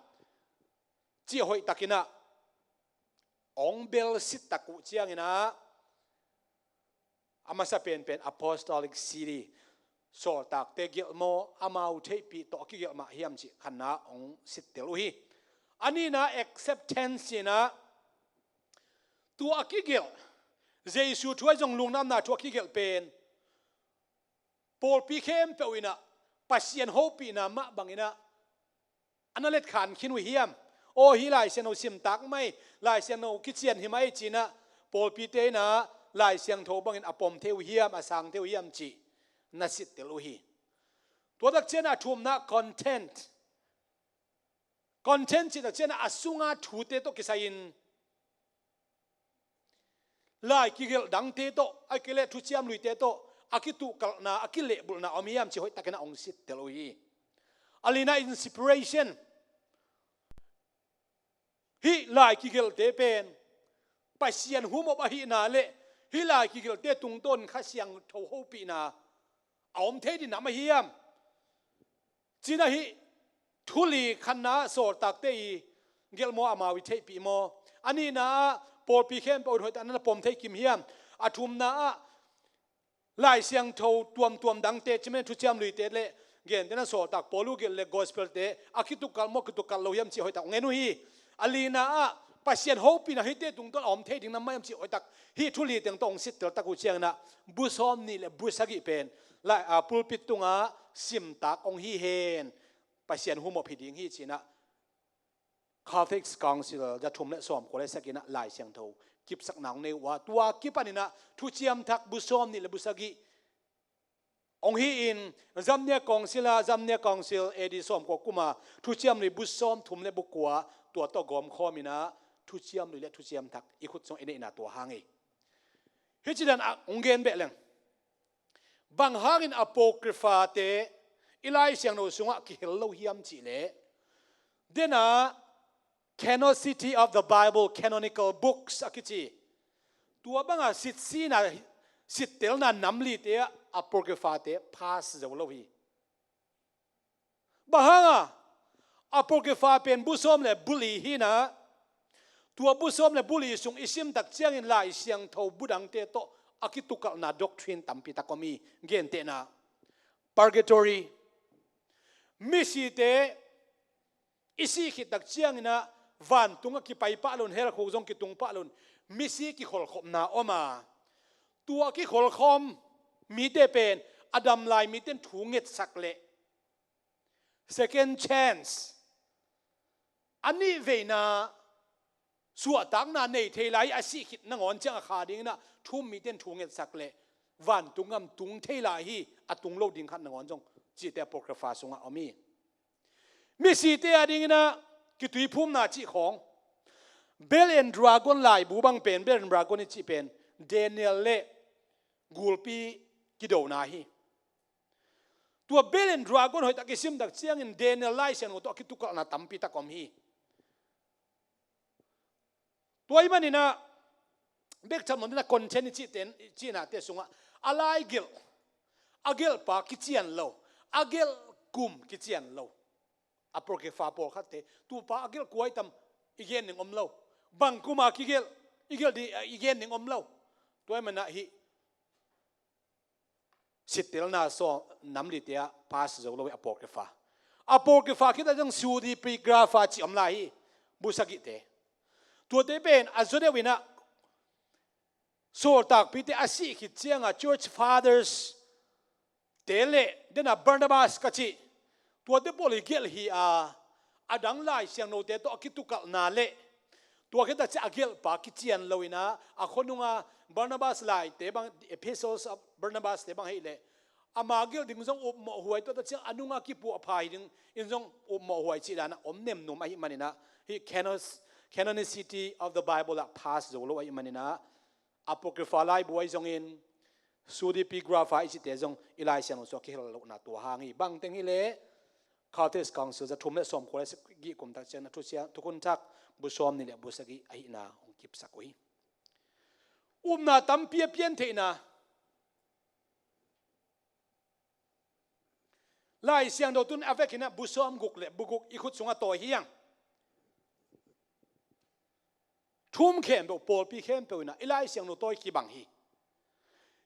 cih hoihtakin ah hong belsit tak uh ciangin ah, a masa penpen Apostolic See, sawltakte gelh maw, amau theihpih tawh a kigelh mah hiam cih khatna hong sittel uh hi. A nihna, acceptance in ah, tua a kigelh, Jesu thu ahi zong lungdamna thu a kigelh pen pawlpi khempeuh in ah Pasian hopihna mah bangin ah a na letkhan khin uh hiam? Aw, hih Lai Siangtho simtak mai, Lai Siangtho kician hi mai ci-in ah pawlpite in ah Lai Siangtho bangin a pom thei uh hiam, a sang thei uh hiam cih na sittel uh hi. Tua tak ciangin ah a thumna, content. Content cih tak ciangin ah a sunga thute tawh kisai-in lai kigelh dangte tawh, ahih kei leh thuciam luite tawh a kituhkalhna, a kilehbulhna om hiam cih hoihtakin ah hong sittel uh hi. A lina, inspiration. Hih lai kigelhte pen Pasian humop ahihna le hih lai kigelhte tungtawn Kha Siangtho hopihna a om thei ding nam ahi hiam? Ci-in ah hih thu li, khatna ah sawltakte i gelh maw, amau i theihpih maw? A nihna ah pawlpi khempeuh in hoihtak na pom thei kim hiam? A thumna ah Lai Siangtho tuamtuam dangte, ci mah thuciam luite le gente in ah sawltak Paulu gelh le Gospel te a kituhkalh maw, kituhkalh lo hiam cih hoihtak hong en uh hi. A lina ah Pasian hopihna hihte tungtawn a om thei ding nam mah hiam cih hoihtak hih thu li teng tawh hong sittel tak uh ciangin ah bu sawmnih le bu sagih pen lai, a, pulpit tungah simtak hong hi hen, Pasian humop hi ding hi ci-in ah Catholic Council za thum le sawmkua le sagih in ah Lai Siangtho kipsakna hong nei uh a, tua kipanin ah thuciam thak bu sawmnih le bu sagih hong hi-in, Zamnia Council ah, Zamnia Council A D sawmkua kuma thuciam lui bu sawmthum le bu kua, tua tawh gawmkhawm in ah thuciam lui le thuciam thak i khut sungah i neihna tua hang hi. Hih ci dan ah hong gen beh leng, bang hangin Apocrypha te i Lai Siangtho sungah kihel lo hiam cih leh, den ah canonicity of the Bible, canonical books a kici, tua banga sitsina, sittelna nam lite ah Apocrypha te pass zo lo hi. Bang hanga? Apocrypha pen bu sawm le bu li hi-in ah, tua bu sawm le bu li sung i sim tak ciangin Lai Siangtho bu dangte tawh a kituhkalhna doctrine tampi tak om hi. Gentehna, purgatory, misite i sih khit tak ciangin ah vantung ah kipai pah loin, hell khuk zong kitung pah loin, misi kikholhkhopna om a, tua kikholhkhop mite pen a dam lai mite in thu ngetsak leh second chance, a nih veina suahtakna nei thei lai hi, a sih khit nangawn ciang a kha dingin ah thu um mite in thu ngetsak leh vantung gam tung thei lai hi, a tung lo ding khat nangawn zong, cihte Apocrypha sungah om hi. Misite a dingin ah kituiphumna cih khawng, Bell and Dragon laibu bang pen, Bell and Dragon i cih pen Daniel le gulpi kidona hi. Tua Bell and Dragon hoihtak i sim tak ciangin Daniel Lai Siangtho tawh a kituhkalhna tampi tak om hi. Tua ahih manin ah bek tham lo ding in ah content i cihte, i cihnate sungah a lai gelh, a gelhpa kician lo, a gelh kum kician lo. Apocrypha pawlkhatte, tua pa a gelh kua hi tam, i gen ding om lo. Bang kuma kigelh, i gelh ding, i gen ding om lo. Tua ahih manin ah hih sittelna sawm nam lite ah pass zo lo hi Apocrypha. Apocrypha khit a zong pseudepigrapha cih om lai hi, bu sagihte. Tuate pen a zaw deuh in ah sawltakpite a sih khit cianga Church Fathers te le dena Barnabas ka cih, tuate pawl i gelh hi a, a dang Lai Siangthote tawh a kitukalhna le tua khit a ciah a gelhpa kician lo ina, a khuanunga Barnabas laite bang, Epistles of Barnabas te bang hei le ama gelh ding zong upmawh huai, tua ta ciang a nunga kipuah pha hi ding in zong upmawh huai cih dana om nemnum ahih manina, hih canos-, canonicity of the Bible ah pass zo lo ahih manina, Apocrypha laibu ahi zongin, pseudepigrapha i cihte zong i Lai Siangtho sungah kihel lohna tua hang hi. Bangteng hileh Cultes Council za thum le sawmkua le sagih kum tak ciang a thusia, thukhun thak bu sawm nih le bu sagih ahihna hong kipsak uh hi. Upna tampi a piantheihna Lai Siangtho tun a vekinah bu sawm guk le bu guk i khut sungah tawi hi hang. Thu-um khempeuh, pawlpi khempeuh inah i Lai Siangtho tawi kibang hi.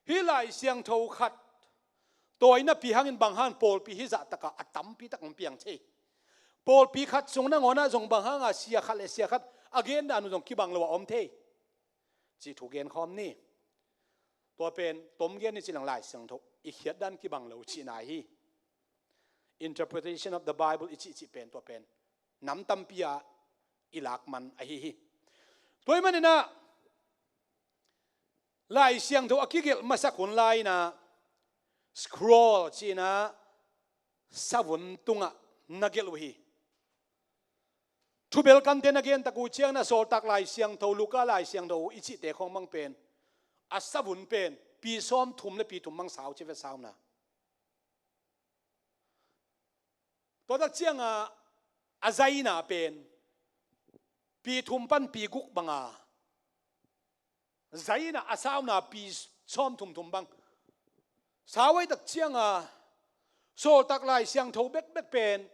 Hih Lai Siangtho khat tawi napi hangin bang hang pawlpi hih zahtakah a tampi tak hong piang thei. Pawlpi khat sung nangawnah zong bang hanga sia khat le sia khat a gendan uh zong kibang lo a om thei. Cih thu genkhawm ni. Tua pen tom gen ni cilang Lai Siangtho i khiatdan kibang lo cihna hi. Interpretation of the Bible i cihcih pen tua pen nam tampi ah i lak man ahi hi. Tua ih maninah Lai Siangtho a kigelh masak hun lai-inah scroll cihinah savun tungah na gelh uh hi. Thubel kante na gen tak uh ciangin a Sawltak Lai Siangtho, Luka Lai Siangtho i cihte khawng mang pen a savun pen pi sawm thum le pi thum mang sau ci ve sauna. Tua tak cianga a zaina pen pi thum pan pi guk banga zaina a sauna pi sawm thum thum bang. Sau ei tak cianga Sawltak Lai Siangtho bekbek pen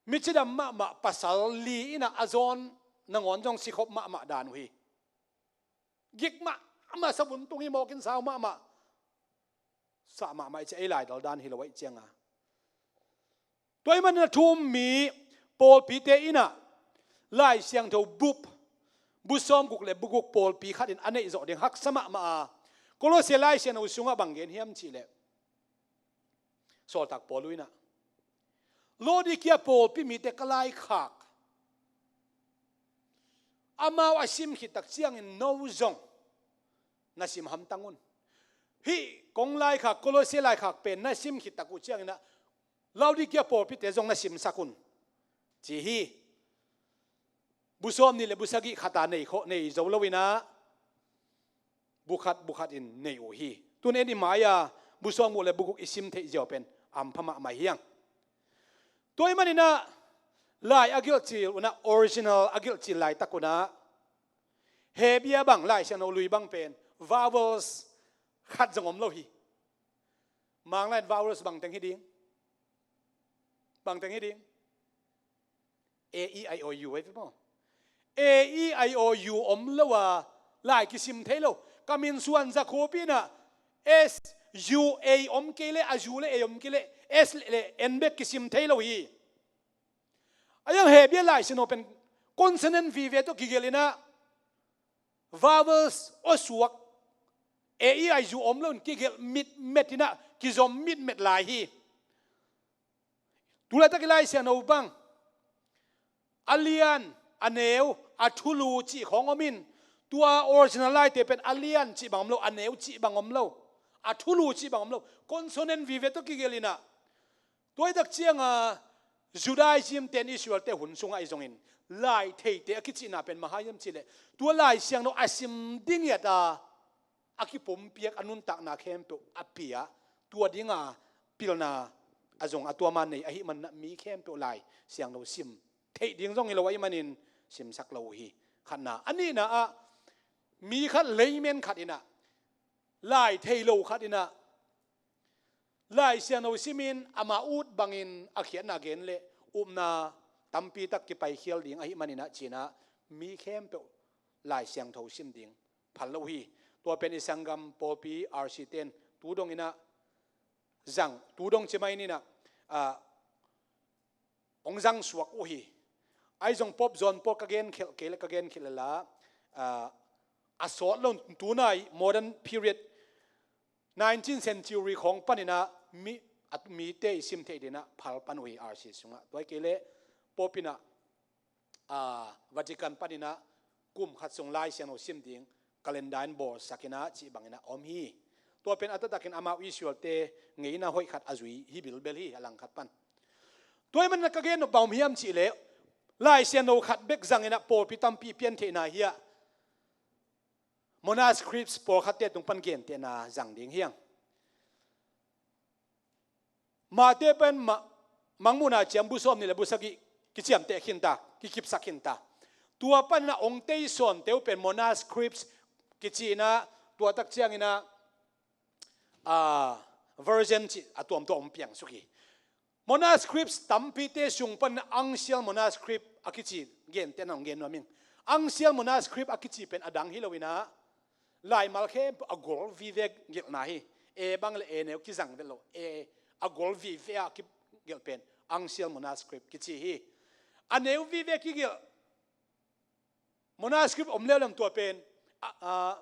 micidam mahmah pasal li inah a zawn nangawn zong sikhop mahmah dan uh hi. Gik mahmah, savun tung hi mawkin sau mahmah. Sah mahmah i cia ei laidal dan hi lo aih cianga. Tua ih manin a thu-um mi pawlpite inah Lai Siangtho bup, bu sawm guk le bu guk pawlpi khatin a neih zawh ding haksa mahmah a. Kolose Lai Siangtho sungah bang gen hiam cihleh Sawltak Paul uh inah Laodicea pawlpi mite ka laikhak, amau a sim khit tak ciangin no zong na sim hamtang un. Hih kong laikhak, Kolose laikhak pen na sim khit tak uh cianginah Laodicea pawlpite zong na simsak un ci hi. Bu sawm nih le bu sagih khata nei khawh, nei zo loinah bu khat bu khat in nei uh hi. Tun en i mai-a bu sawm guk le bu guk i sim theih ziau pen ampha mahmah hiang. Tua ih maninah lai a gilhcil unah, original a gilhcil laitak unah Hebrew bang Lai Siangtho lui bang pen vowels khat zong om lo hi. Manglai in vowels bangteng hi ding? Bangteng hi ding? A, E, I, O, U, ei ve maw? A, E, I, O, U om lo a lai kisim thei lo. Ka min suan za khuapi inah S, U, A om kei leh, a U le A om kei leh S le, le N bek kisim thei lo hi. A iang Hebrew Lai Siangtho pen consonant vive tawh kigelh inah vowels awsuak A, E, I, U om loin kigelh mitmet inah kizom mitmet lai hi. Tulaitak i Lai Siangtho bang a lian, a neu, a thulu cih khawng om in, tua original laite pen a lian cih bang om lo, a neu cih bang om lo, a thulu cih bang om lo, consonant vive tawh kigelh inah. Tua ih tak cianga Judaism ten Israel te hun sungah i zongin lai theite a kicihna pen bang hiam cihleh tua Lai Siangtho a sim ding i at a, a kipumpiak a nuntakna khempeuh a pia, tua dinga pilna a zong a tuama nei ahih manah mi khempeuh Lai Siangtho sim theih ding zong hi lo ahih manin simsak lo uh hi. Khatna. A nihna ah mi khat, layman khat inah, lai thei lo khat inah Lai Siangtho simin ama ut bangin a khiatna gen le upna tampi tak kipaikhial ding ahih maninah cinah mi khempeuh Lai Siangtho sim ding phal lo hi. Tua pen i sanggam pawlpi R C ten tu donginah zang, tu dong cimai ninah, ah, hong zang suak uh hi. Ahi zong Pope John Paul ka genkhelh kei le ka genkhelh le la, ah, a sawt lo tunai modern period nineteen century khawng paninah mi, a, mite i sim theih dinah phal pan uh hi R C sungah. Tua hi kei leh Pope inah, a, Vatican paninah kum khat sung Lai Siangtho sim ding calendar in bawlsakinah cih banginah om hi. Tua pen a taktakin amau Israelte ngeina hoih khat a zui hi bilbel hi, a langkhat pan. Tua hi manah ka gen nop bang om hiam cihleh, Lai Siangtho khat bek zanginah pawlpi tampi piantheihna hiah manuscripts pawlkhatte tung pan gentehna zang ding hiang. Mate pen ma-, Mangmuhna ciang bu sawm nih le bu sagih kiciamteh khinta, kikipsak khinta. Tua panah ong tei sawnte uh pen manuscripts kicinah, tua tak cianginah, a, version cih a tuamtuam ong piangsuk hi. Manuscripts tampite sung pan uncial manuscript a kici gentehna ong gen nuam ing. Uncial manuscript a kici pen a dang hi loinah laimal khempeuh a gol vive gelhna hi. E bang le e neu kizang vet lo, e a gol vive a kigelh pen uncial manuscript kici hi. A neu vive kigelh manuscript om leuleu tua pen, a, a,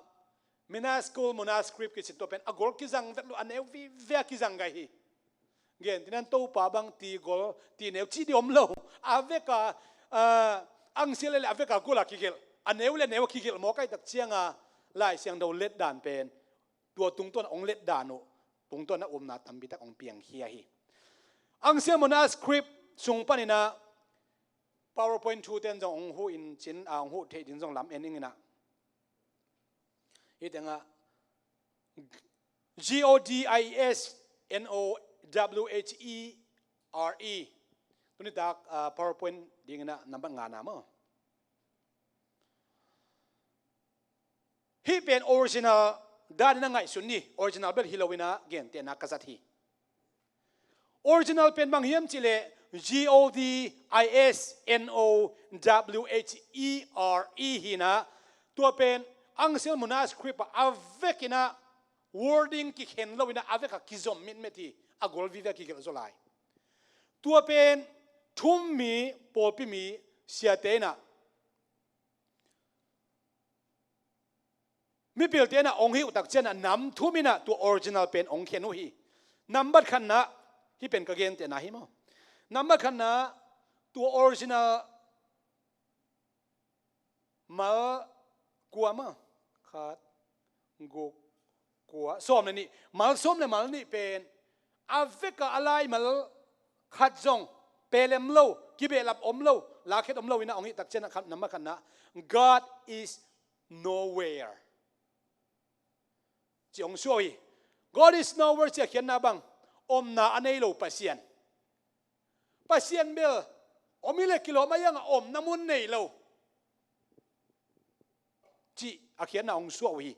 minuscule manuscript kici, tua pen a gol kizang vet lo, a neu vive a kizang gai hi. Gentehna Topa bang ti gol ti neu cih ding om lo. A veka, a, uncial le a veka gol a kigelh, a neu le neu a kigelh mawk ahih tak cianga Lai Siangtho letdan pen tua tungtawn ong letdan uh tungtawn a upna tampi tak ong piangkhia hi. Uncial manuscript sung paninah PowerPoint thu ten zong ong huh in cin, a, ong huh theih ding zong lam en inginah. Hih tengah G O D I S N O W H E R E. Tunitak, a, PowerPoint dinginah nambat ngana maw. Hih pen original danin a ngaihsun ni, original bel hi loinah gentehna ka zat hi. Original pen bang hiam cihleh G O D I S N O W H E R E hinah, tua pen uncial manuscript ah a vekinah wording kikhen loinah a vekah kizom mitmet hi, a gol vive a kigelh zaw lai. Tua pen thum mi, pawlpi mi, siate inah, mipilte inah ong hih uh tak cianah nam thum inah tua original pen ong khen uh hi. Nambat khatna, hih pen ka gentehna hi maw. Nambat khatna, tua original mal kua maw. Khat, guk, kua, sawm le nih, mal sawm le mal nih pen a vekah a laimal khat zong pelem lo, kibehlap om lo, lakhiat om lo inah ong hih tak cianah khat, nambat khatna, God is nowhere ci ong suah uh hi. God is nowhere ci a khiatna bang, omna a nei lo Pasian. Pasian bel om hi leh kilawm a, hiangah omna mun nei lo cih a khiatna ong suah uh hi.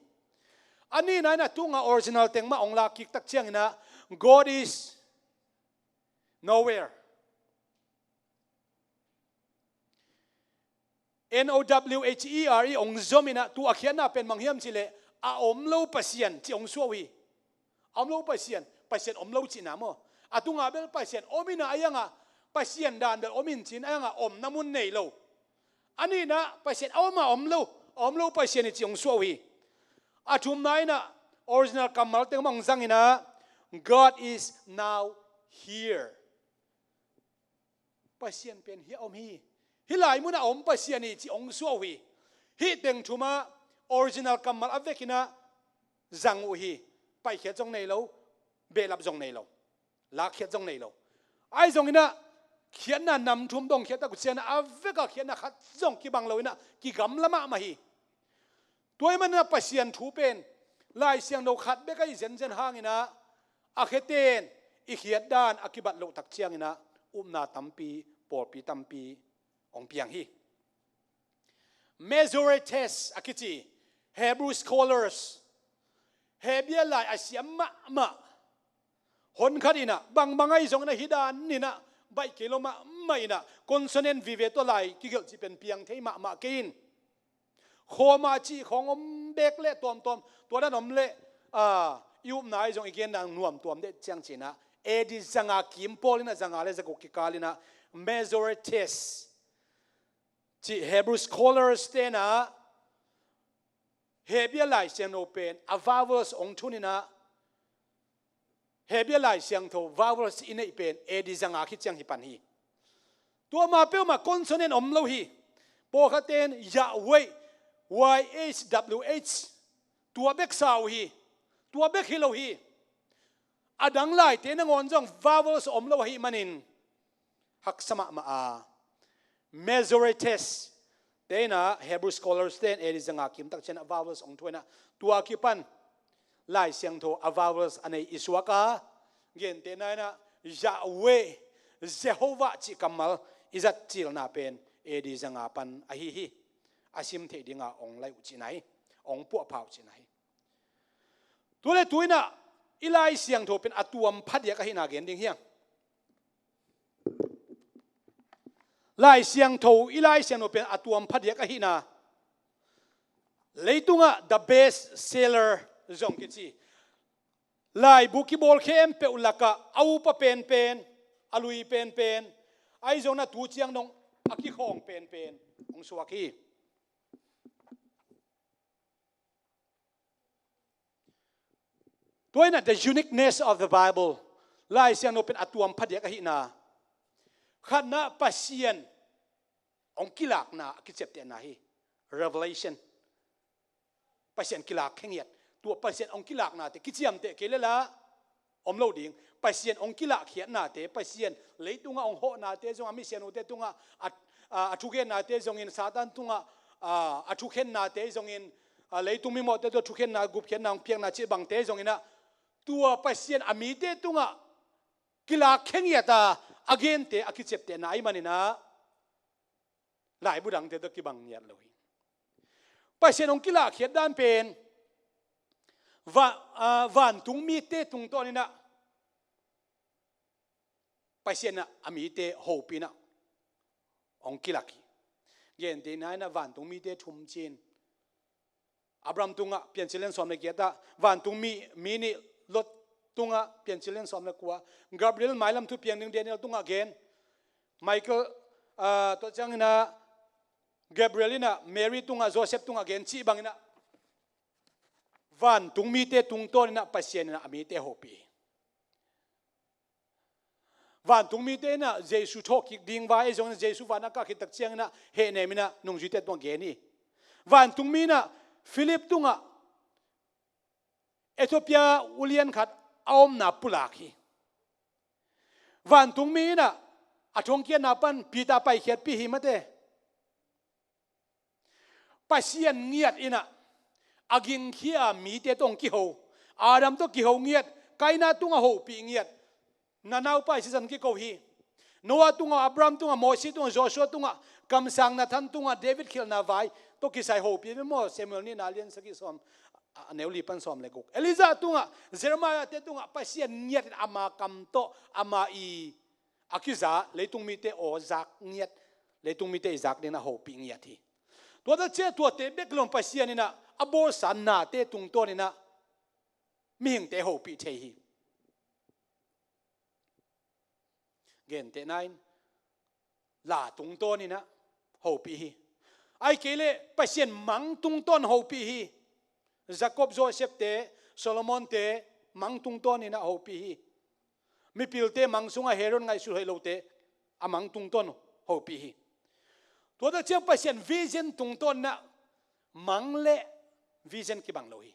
A nihna inah tunga original teng mah ong lakkik tak cianginah God is nowhere. N O W H E R E ong zom inah tua a khiatna pen bang hiam cihleh a om lo Pasian ci ong suah uh hi. A om lo Pasian, Pasian om lo cihna maw. A tungah bel Pasian om inah a hiangah Pasian dan bel om in cin a hiangah omna mun nei lo. A nihna Pasian a om a om lo, a om lo Pasian hi ci ong suah uh hi. A thumna inah original kammal teng mah ong zang inah God is now here. Pasian pen hiah om hi. Hih lai munah a om Pasian hi ci ong suah uh hi. Hih teng thumah original kammal a vekinah zang uh hi. Paikhiat zong nei lo, behlap zong nei lo, lakkhiat zong nei lo. Ahi zonginah khiatna nam thum dong khiat tak uh cianah a vekah khiatna khat zong kibang loinah kigamla mahmah hi. Tua ahih maninah Pasian thu pen Lai Siangtho khat bek ahi zenzen hanginah a kheten i khiatdan a kibat loh tak cianginah upna tampi, pawlpi tampi ong piang hi. Masoretes a kici Hebrew scholars, Hebia lai a siam mahmah honkhat inah, bangbang ahi zonginah hih dan inah baih kei lo mahmah inah, consonant vive tawh lai kigelh cih pen piang thei mahmah kei in. Khawma cih khawng om bek leh tuamtuam, tua dan om leh, a, i upna ahi zong i genna nuam tuam deh ciang cinah, A D zanga kim pawl inah zanga le zaguk kikal inah Masoretes cih Hebrew scholars tenah Hebia lai siangtho pen a vowels ong thuninah Hebrew Lai Siangtho vowels i neih pen A D zanga khit ciang hi pan hi. Tua ma peuhmah consonant om lo hi. Pawlkhatte in Yahweh, Y H W H, tua bek sa uh hi. Tua bek hi lo hi. A dang laite nangawn zong vowels om lo ahih manin haksa mahmah a, Masoretes te in ah, Hebrew scholars te in A D zanga kim tak ciangin ah vowels hong thuah in ah, tua kipan Lai Siangtho a vowels a nei i suak a, gentehna in ah Yahweh, Jehovah cih kammal i zat cilna pen A D zanga pan ahi hi. A sim theih dinga hong laih uh cihna hi. Hong puahpha uh cihna hi. Tu le tu in ah i Lai Siangtho pen a tuam phadiak ahihna gen ding hiam? Lai Siangtho, i Lai Siangtho pen a tuam phadiak ahihna. Leitungah the best seller zong kici, laibu kibawl khempeuh lakah a upa penpen, a lui penpen, ahi zongin ah tu ciang dong a kikhawng penpen hong suak hi. Tua in ah the uniqueness of the Bible, Lai Siangtho pen a tuam phadiak ahihna. Khatna, Pasian hong kilakna a kiciaptehna hi. Revelation. Pasian kilak khengiat. Tua Pasian hong kilaknate kiciamteh kei le la om lo ding. Pasian hong kilakkhiatnate, Pasian leitungah hong hawhnate zong, a misianute tungah a, a, a thugennate zongin, Satan tungah a, a thukhennate zongin, a, leitung mimawhte tungah thukhenna, gupkhiatna hong piakna cih bangte zongin ah, tua Pasian a mite tungah kilak khengiat a, a gente a kiciaptehna ahih manin ah, laibu dangte tawh kibang ngiat lo hi. Pasian hong kilakkhiat dan pen va-, a, vantung mite tungtawn in ah Pasian in ah a mite hopih in ah hong kilak hi. Gentehna in ah vantung mite thum ci-in, Abraham tungah Piancil lian sawm le giat ah, vantung mi, mi nih Lot tungah Piancil lian sawm le kua, Gabriel mailam thu piang ding Daniel tungah gen, Michael, ah, tua ciangin ah Gabriel in ah Mary tungah, Joseph tungah gen cih bangin ah vantung mite tungtawn in ah Pasian in ah a mite hopih hi. Vantung mite in ah Jesu thawhkik ding vai, ahi zongin Jesu van a kah khit tak ciangin ah hehnem in ah nungzuite tungah gen hi. Vantung mi in ah Philip tungah Ethiopia ulian khat a omna pulak hi. Vantung mi in ah a thongkiatna pan Peter paikhiatpih hi mate. Pasian ngiat in ah a gingkhia mite tawh hong kiho, Adam tawh kiho ngiat, Kaina tungah hopih ngiat, na naupa hi ci-in kiko hi. Noah tungah, Abraham tungah, Mosi tungah, Joshua tungah, kamsang Nathan tungah, David khelhna vai tawh kisai hopih ve maw, Samuel nihna lian sagih sawm, a, a neu li pan sawm le guk. Elijah tungah, Jeremiah-te tungah Pasian ngiat in ama kam tawh, ama i a kiza, leitung mite aw zak ngiat, leitung mite i zak dingin ah hopih ngiat hi. Tua tak ciang tuate bek lo-in Pasian in ah a bawlsa nate tungtawn in ah mihingte hopih thei hi. Gentehna in la tungtawn in ah hopih hi. Ahih kei leh Pasian mang tungtawn hopih hi. Jacob, Joseph-te, Solomon-te mang tungtawn in ah hopih hi. Mipilte mang sungah Herod ngaihsut hoih lote a mang tungtawn hopih hi. Tua tak ciang Pasian vision tungtawn in ah mang le vision kibang lo hi.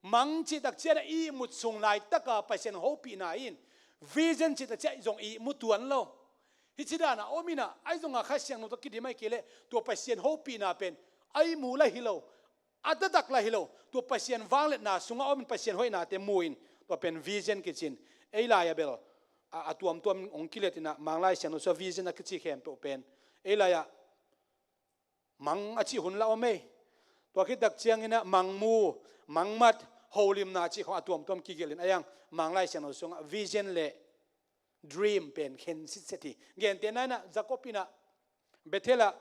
Mang cih tak ciang ah ihmut sung laitaka Pasian hopihna in, vision cih tak ciang zong ihmu tuan lo. Hih ci dan a om in ah, ahi zongin Kha Siangtho tawh kidim ahih kei leh tua Pasian hopihna pen a ihmu lah hi lo. A taktak lah hi lo. Tua Pasian vangliatna sungah om in Pasian hoihnate mu in, tua pen vision kici in. Ei lai-ah bel a, a tuamtuam hong kilet in ah, Manglai Siangtho sungah vision a kici khempeuh pen ei lai-ah mang a cih hun lah om ei. Tua khit tak ciangin ah mang mu, mang mat, holimna cih khawng a tuamtuam kigelh in, a iang Manglai Siangtho sungah vision le dream pen khen sitset hi. Gentehna in ah Jacob in ah Bethel ah,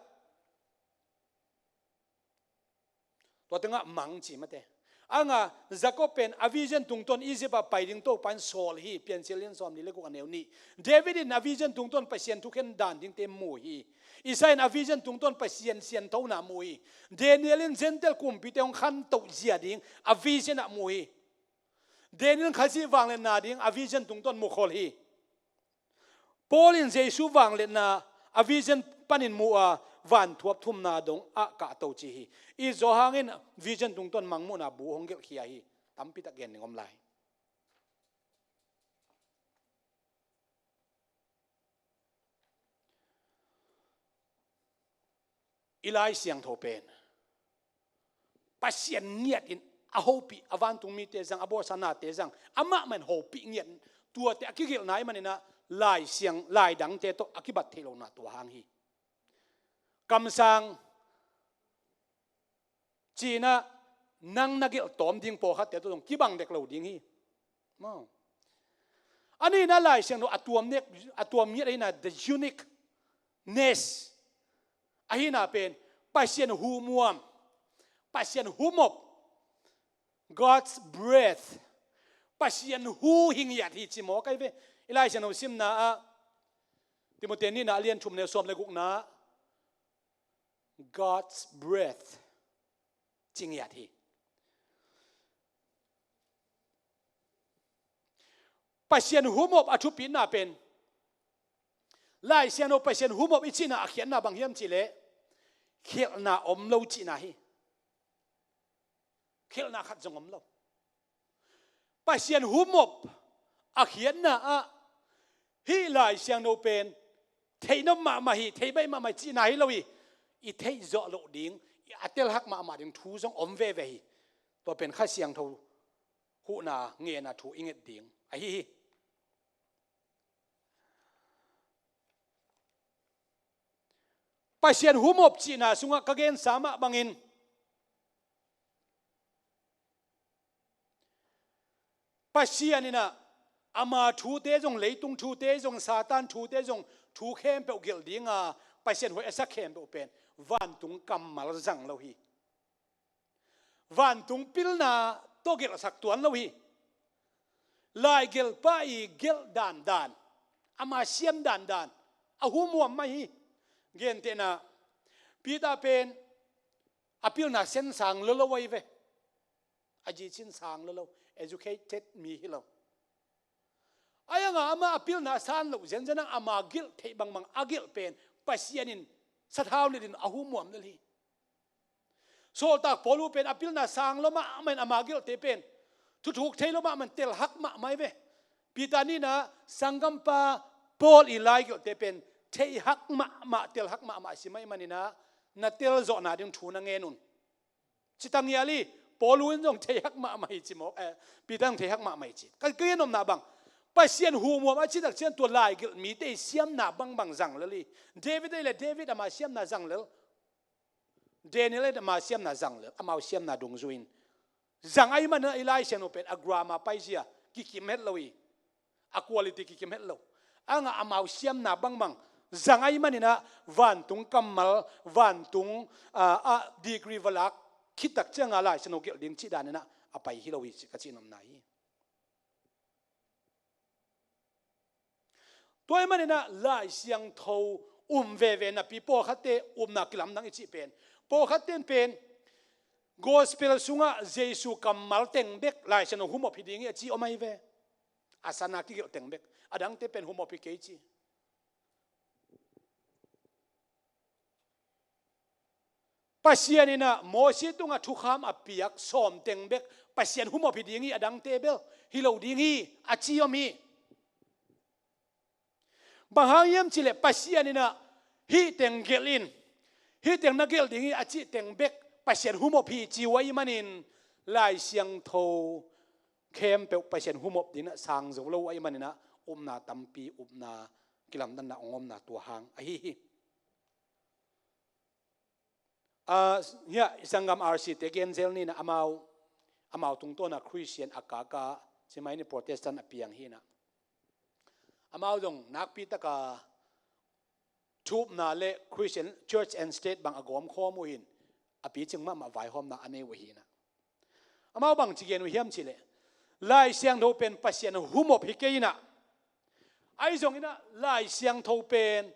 tua tengah mang ci mate. A nga, Jacob pen a vision tungtawn Egypt ah pai ding Topa in sawl hi, Piancil lian sawmnih le guk, a neu nih. David in a vision tungtawn Pasian thukhen dan dingte mu hi. Isaiah in a vision tungtawn Pasian sianthona mu hi. Daniel in Gentile kumpite hong khantoh zia ding a vision ah mu hi. Daniel in Khazih vangliatna ding a vision tungtawn mukhol hi. Paul in Jesu vangliatna a vision panin mu a, vanthuap thumna dong ah kahto ci hi. I zawh hangin vision tungtawn mangmuhna bu hong gelhkhia hi. Tampitak gen ding om lai. I Lai Siangtho pen Pasian ngiatin a hopih, a vantung mite zang, a bawlsa nate zang, amah mah in hopih ngiat, tuate a kigelhna ahih manin ah Lai Siang, lai dangte tawh a kibat theih lohna tua hang hi. Kamsang ci-in ah nang na gelh tawm ding pawlkhatte tawh zong kibang dek lo ding hi. Maw. A nihna Lai Siangtho a tuam nek, a tuam ngiat ahihna, the uniqueness ahihna pen Pasian humuam, Pasian humop, God's breath, Pasian hu hi ngiat hi ci mawk ahi ve. I Lai Siangtho simna ah Timote nihna a lian thum neu sawm le gukna ah God's breath ci ngiat hi. Pasian humop a thupina pen, Lai Siangtho Pasian humop i cihna a khiatna bang hiam cihleh, khelhna om lo cihna hi. Khelhna khat zong om lo. Pasian humop a khiatna ah hih Lai Siangtho pen theih nop mahmah hi, theih baih mahmah hi cihna hi lo hi. I theih zawh loh ding, a telhak mahmah ding thu zong om veve hi. Tua pen Kha Siangtho huhna ngenna thu i nget ding ahi hi. Pasian humop cihna sungah ka gensa mah bangin Pasian in ah ama thute zong, leitung thute zong, Satan thute zong, thu khempeuh gelh ding a, Pasian hoih a sak khempeuh pen vantung kammal zang lo hi. Vantung pilna tawh gelhsak tuan lo hi. Laigelhpa i gelh dandan, ama siam dandan a humuam mah hi. Gentehna, Peter pen a pilna sen sang lolo ahi ve. A zicin sang lolo, educated mi hi lo. Ahi hangah amah a pilna san loh zenzen ah ama gelh theih bangbang a gelh pen Pasian in sathau nilhin a humuam lel hi. Sawltak Paul uh pen a pilna sang lo mahmah in ama gelhte pen thuthuk thei lo mahmah in telhak mahmah hi ve. Peter nihna sanggampa Paul i laigelhte pen theihak mahmah, telhak mahmah a si mah ahih manin ah na telzawhna ding thu na ngen un. Cita ngial hi. Paul in zong theihak mahmah hi ci mawk, eh, Peter zong theihak mahmah hi ci. Ka, ka gen nopna bang, Pasian humuam a cih tak ciang tua laigelh mite i siamna bangbang zang lel hi. David ahih leh David ama siamna zang lel. Daniel ahih leh ama siamna zang lel. Amau siamna dungzui in zang ahih manin ah i Lai Siangtho pen a grammar paizia kikim het lo hi. A quality kikim het lo. Ahi hangah amau siamna bangbang zang ahih manin ah vantung kammal, vantung, ah, ah, degree va lak khit tak ciangah Lai Siangtho gelh ding cih danin ah a pai hi lo hi ci, ka cih nopna hi. Tua ahih manin ah Lai Siangtho um veve napi pawlkhatte upna kilamdang i cih pen, pawlkhatte in pen gospel sungah Jesu kammal teng bek Lai Siangtho humop hi ding hi a ci om ahi ve. A sana kigelh teng bek, a dangte pen humop hi kei ci. Pasian in ah Mosi tungah thukham a piak sawm teng bek Pasian humop hi ding hi, a dangte bel hi lo ding hi a ci om hi. Bang hang hiam cihleh Pasian in ah hih teng gelh in, hih teng na gelh ding hi a cih teng bek Pasian humop hi ci uh ahih manin Lai Siangtho khempeuh Pasian humop dingin ah sang zo lo uh ahih manin ah upna tampi, upna kilamdanna hong omna tua hang ahi hi. Ah, hiah i sanggam R C te genzel ni in ah amau, amau tungtawn ah Christian a kaka, ci mai ni, Protestant a piang hi in ah. Amau zong nakpi taka thu upna le Christian Church and State bang a gawm khawm uh hi in, a picing mahmah vaihawmna a nei uh hi in ah. Amau bangci gen uh hiam cihleh, Lai Siangtho pen Pasian humop hi kei in ah, ahi zongin ah Lai Siangtho pen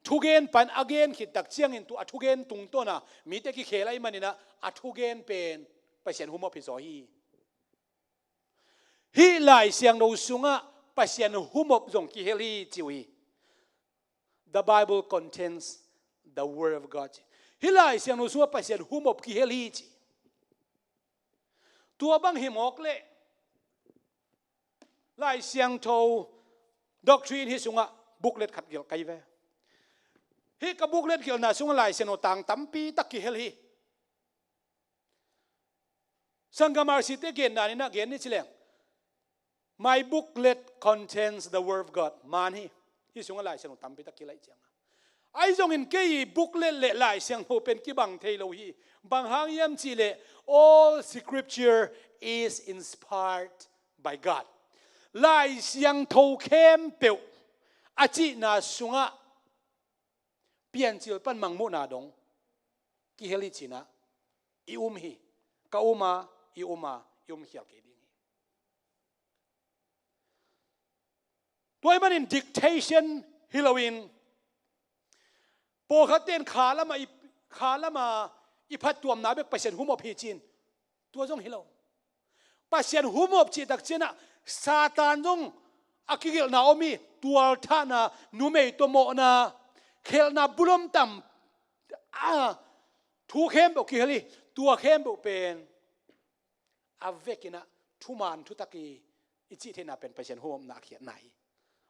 thugen pan a gen khit tak ciangin tua a thugen tungtawn ah mite kikhel ahih manin ah a thugen pen Pasian humop hi zaw hi. Hih Lai Siangtho sungah Pasian humop zong kihel hi ci uh hi. The Bible contains the word of God. Hih Lai Siangtho sungah Pasian humop kihel hi ci. Tua bang hi mawk leh Lai Siangtho doctrine hih sungah booklet khat gelh ka hi ve. Hih ka booklet gelhna sungah Lai Siangtho tang tampi tak kihel hi. Sanggam R C te genna ni na gen ni ci leng, "My booklet contains the word of God." Man hi. Hih sungah Lai Siangtho tampi tak kilaih ciang a, ahi zongin kei booklet le Lai Siangtho pen kibang thei lo hi. Bang hang hiam cih leh, "All scripture is inspired by God." Lai Siangtho khempeuh a cihna sungah Piancil pan mangmuhna dong kihel hi ci-in ah i um hi. Ka um a, i um a, i um khial kei ding hi. Tua ahih manin dictation hi loin, pawlkhatte in kha lamah i, kha lamah i phattuamna bek Pasian humop hi ci-in, tua zong hi lo. Pasian humop cih tak ciangin ah Satan zong a kigelhna om hi. Tualthahna, numei tawh mawhna, khelhna, bulom tam, a, thu khempeuh kihel hi. Tua khempeuh pen a vekin ah thuman thutak hi, i cih theihna pen Pasian humopna a khiatna hi.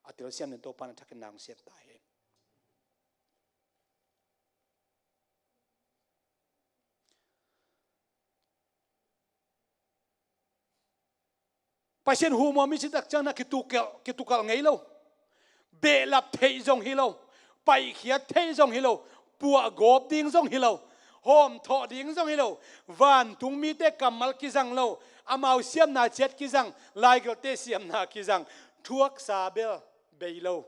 A telsiam dingin Topa'n a thakin na hong siam ta hen. Pasian humop i cih tak ciangin ah kitukalh, kitukalh ngei lo. Behlap theih zong hi lo. Paihkhiat theih zong hi lo. Puahgawp ding zong hi lo. Hawmthawh ding zong hi lo. Vantung mite kammal kizang lo. Amau siamna ciat kizang. Laigelte siamna kizang. Thuaksa bel bei lo.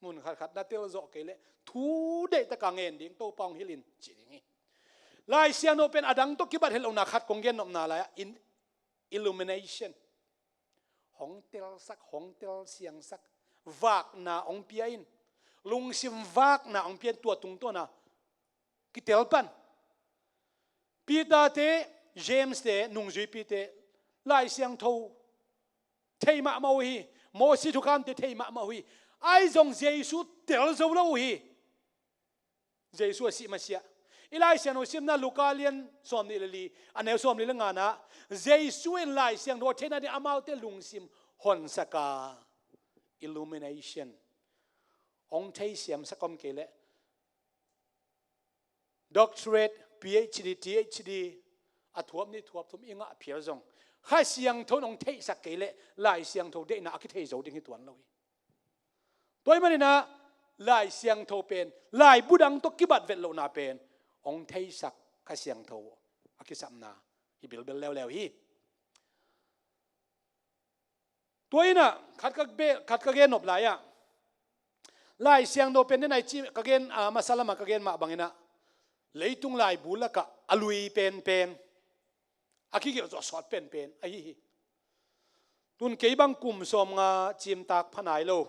Mun khatkhat na telzawh kei leh thu deihtak a ngen ding, Topa hong hilh in ci ding hi. Lai Siangtho pen a dang tawh kibat het lohna khat kong gen nopna lai-ah, in, illumination. Hong telsak, hong telsiangsak, vakna hong pia in. Lungsim vakna hong pia in, tua tungtawn a kitel pan. Peter te, James te, nungzuipite, Lai Siangtho thei mahmah uh hi. Mosi thukhamte thei mahmah uh hi. Ahi zong Jesu tel zo lo uh hi. Jesu a sih masiah. I Lai Siangtho simna Luka lian sawmnih le li, a neu sawmli le ngana, Jesu in Lai Siangtho a theihna ding amaute lungsim honsak a, illumination. Hong theisiamsak om kei leh, doctorate, P H D, T H D, a thuap nih thuap thum i ngah phial zong, Kha Siangtho in hong theihsak kei leh Lai Siangtho deihna a kithei zo ding hi tuan lo hi. Tua ahih manin ah Lai Siangtho pen, laibu dang tawh kibat vet lohna pen, hong theisak Kha Siangtho a kisapna hi bilbel leuleu hi. Tua in ah, khat ka be, khat ka gen nop lai-ah, Lai Siangtho pen den ai ci ka gen, a, masa lamah ka gen mah bangin ah, leitung laibu lakah a lui penpen, a kigelh zawh sawt penpen ahi hi. Tun kei bang kum sawmnga cimtak pha nai lo.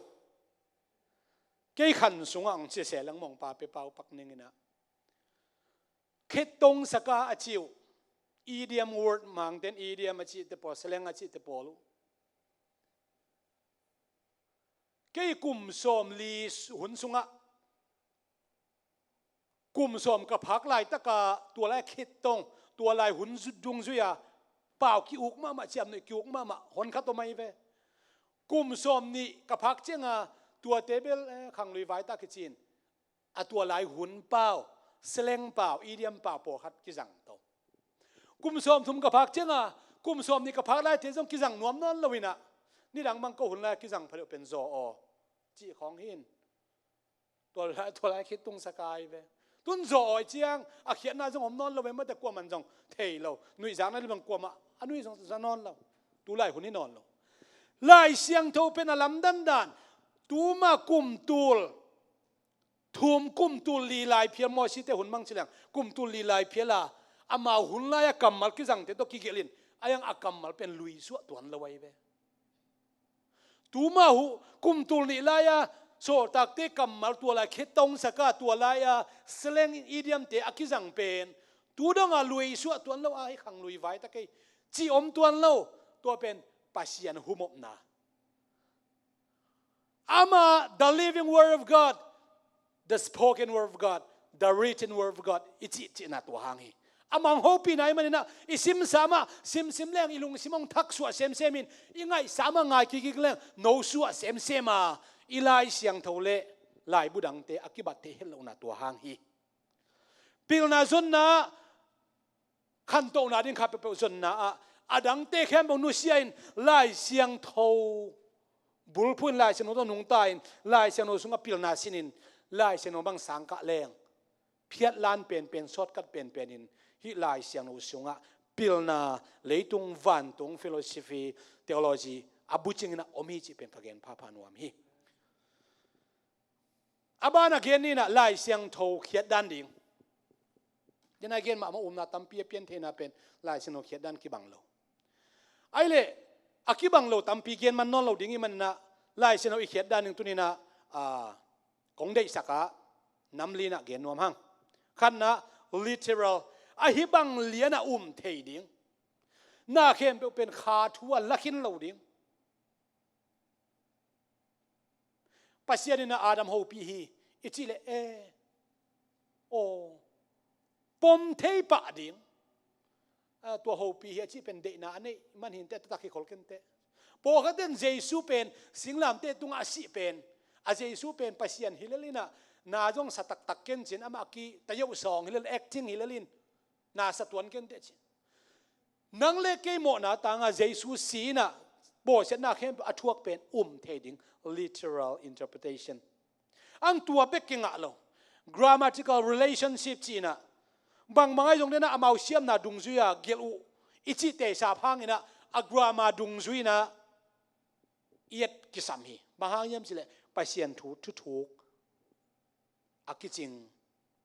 Kei khan sungah ang cia se lang mawngpa pe pau pak ning in ah, khitong saka a ci uh, idiom word, Mangte'n idiom a cihte pawl, slang a cihte pawl uh. Kei kum sawmli hun sungah, kum sawm ka phak laitaka tua lai khitong, tua lai hun zu-, dungzui-a pau ki-uk mahmah, ciamnuih ki-uk mahmah, honkhat om ahi ve. Kum sawmnih ka phak cianga tuate bel, eh, khanglui vai ta kici-in, a tua lai hun pau, slang pau, idiom pau pawlkhat kizang to. Kum sawmthum ka phak cianga, kum sawmnih ka phak laite zong kizang nuam nawn lo in ah, nidang bang ko hun lai kizang pha deuh pen zaw aw, cih khawng hi in. Tua lai, tua lai khitong saka ahi ve. Tun zaw aw i ciang, a khiatna zong om nawn lo ve, mate kuaman zong thei lo. Nuihzakna le bang kuamah a nuih zong za nawn lo. Tu lai hun hi nawn lo. Lai Siangtho pen a lamdang dan, tuma kum tul thum, kum tul li lai phial, Mosite hun mang ci leng, kum tul li lai phial a, amau hun lai-a kammal kizangte tawh kigelh in, a iang a kammal pen luisuah tuan lo ahi ve. Tuma hu, kum tul nih lai-a sawltakte kammal tua lai khitong saka tua lai-a slang idiomte a kizang pen, tu dong a luisuah tuan lo a, hi khanglui vai ta kei, ci om tuan lo. Tua pen Pasian humopna. Amah, the living word of God, the spoken word of God, the written word of God, i cihcihna tua hang hi. Amah hong hopihna ahih manin ah, i simsa mah, simsim leng i lungsim hong thaksuah semsem in, i ngaihsa mah ngai kikik leng nosuah semsem a, i Lai Siangtho le laibu dangte a kibat thei hetlohna tua hang hi. Pilna zonna, khantohna ding kha peuhpeuh zonna ah, a dangte khempeuh nusia in, Lai Siangtho bulphuh in, Lai Siangtho tawh nungta in, Lai Siangtho sungah pilna sin in, Lai Siangtho bang sang kah leng, phiatlan penpen, shortcut penpen in, hih Lai Siangtho sungah pilna, leitung vantung philosophy, theology a bucing in a om hi cih pen ka gen phapha nuam hi. A ban a gen ni in ah, Lai Siangtho khiatdan ding. Dena gen mahmah, umna tampi a piantheihna pen Lai Siangtho khiatdan kibang lo. Ahih leh a kibang lo tampi gen man nawn lo ding ahih manin ah, Lai Siangtho i khiatdan ding tuni in ah, a, kong deihsak a, nam li in ah gen nuam hang. Khatna, literal. Ahi bang lian a um thei ding. Na khempeuh pen kha thu a la khin lo ding. Pasian in ah Adam hopih hi, i cih leh, eh, aw, pom thei pah ding. A, tua hopih hi a cih pen deihna a neih man hi inteh, a taktak hi khol kei inteh. Pawlkhat in Jesu pen singlamteh tungah a sih pen, a Jesu pen Pasian hi lel in ah, na zong sa taktak kei in ci-in amah a kitayeuh sawng hi lel, acting hi lel in, na sa tuan kei inteh ci. Nang le kei mawhna tangah Jesu si in ah bawlsiatna khempeuh a thuak pen um thei ding, literal interpretation. Ang tua bek kingah lo. Grammatical relationship ci-in ah, bangbang ahi zong den ah amau siamna dungzui a gelh uh i cih teisap hangin ah, a grammar dungzui in ah i et kisam hi. Bang hang hiam cih leh Pasian thu thuthuk a kicing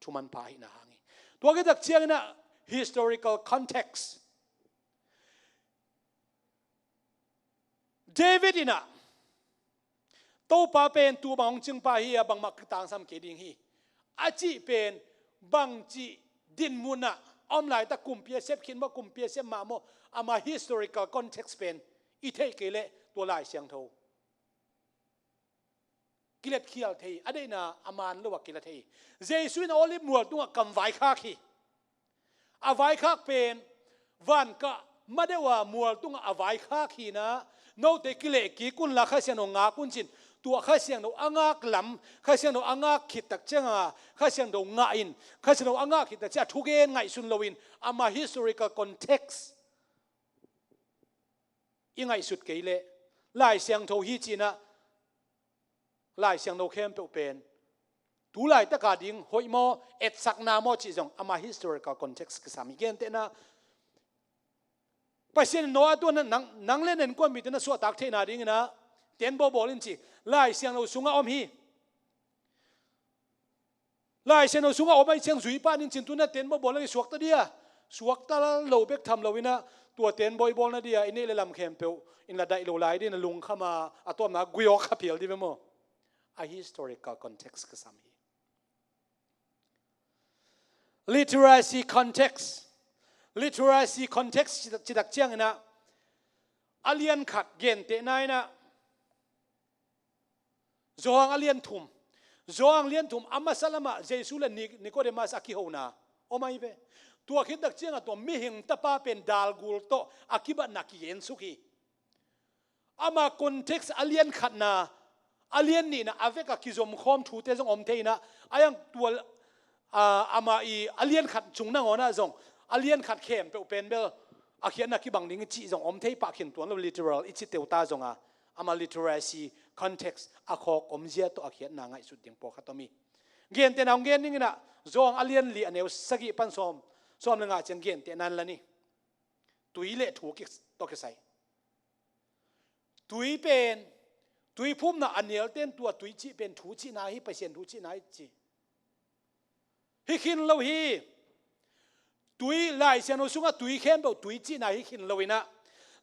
thu manpha ahihna hang hi. Tua khit tak ciangin ah, historical context. David in ah, Topa pen tu bang hong cingpa hi a, bangmah kitangsam kei ding hi, a cih pen bangci dinmun ah a om laitak, kumpi a sep khin maw, kumpi a sep mah maw, ama historical context pen i theih kei leh tua Lai Siangtho kiletkhial thei, a deihna a man lo a kila thei. Jesu in a Olive mual tungah kam vaikhak hi. A vaikhak pen van kah ma deuh a mual tungah a vaikhak hi in ah, note kilehkik unla Kha Siangtho ngak un ci-in, tua Kha Siangtho a ngak lam, Kha Siangtho a ngak khit tak ciangin, Kha Siangtho ngah in, Kha Siangtho a ngah khit tak ciang a thugen ngaihsun loin, ama historical context i ngaihsut kei leh, Lai Siangtho hi ci-in ah, Lai Siangtho khempeuh pen tu laitak a ding hoih maw, etsakna maw cih zong ama historical context kisam hi. Gentehna, Pasian in Noah, tua nang, nang le na innkuan mite na suahtak theihna dingin ah tenbaw bawl in ci, Lai Siangtho sungah om hi. Lai Siangtho sungah om ahih ciang zui pah ning ci-in, tu-in ah tenbaw bawl nading suakta dia, suakta lo bek tham loin ah, tua tenbaw i bawl nadia i neih le lam khempeuh in la daih lo lai ding, na lungkham a, a tawpna gui awk kha phial ding ve maw. A historical context kisam hi. Literacy context. Literacy context ci tak, ci tak ciangin ah, a lian khat gentehna in ah, Johan a lian thum. Johan lian thum, a masa lamah Jesu le Ni-, Nicodemus a kihona om ahi ve. Tua khit tak ciangah tua mihing tapa pen dalgul tawh a kibatna kigensuk hi. Ama context a lian khatna, a lian nihna a vek a kizomkhawm thute zong om thei in ah, a yang tua, a, ama i a lian khat sung nangawn ah zong a lian khat khempeuh pen bel a khiatna kibang ding i cih zong om thei pah khin tuan lo, literal i cih teuh ta zong a, ama literacy context a khawk omzia tawh a khiatna ngaihsut ding pawlkhat om hi. Gentehna hong gen ning in ah, Johan a lian li a neu sagih pan sawm, sawm le nga ciang gentehna in la ni. Tui le thu ki, tawh kisai. Tui pen, tui phumna a nialte in tua tui cih pen thu cihna hi, Pasian thu cihna hi ci. Hi khin lo hi. Tui, Lai Siangtho sungah tui khempeuh tui cihna hi khin lo in ah,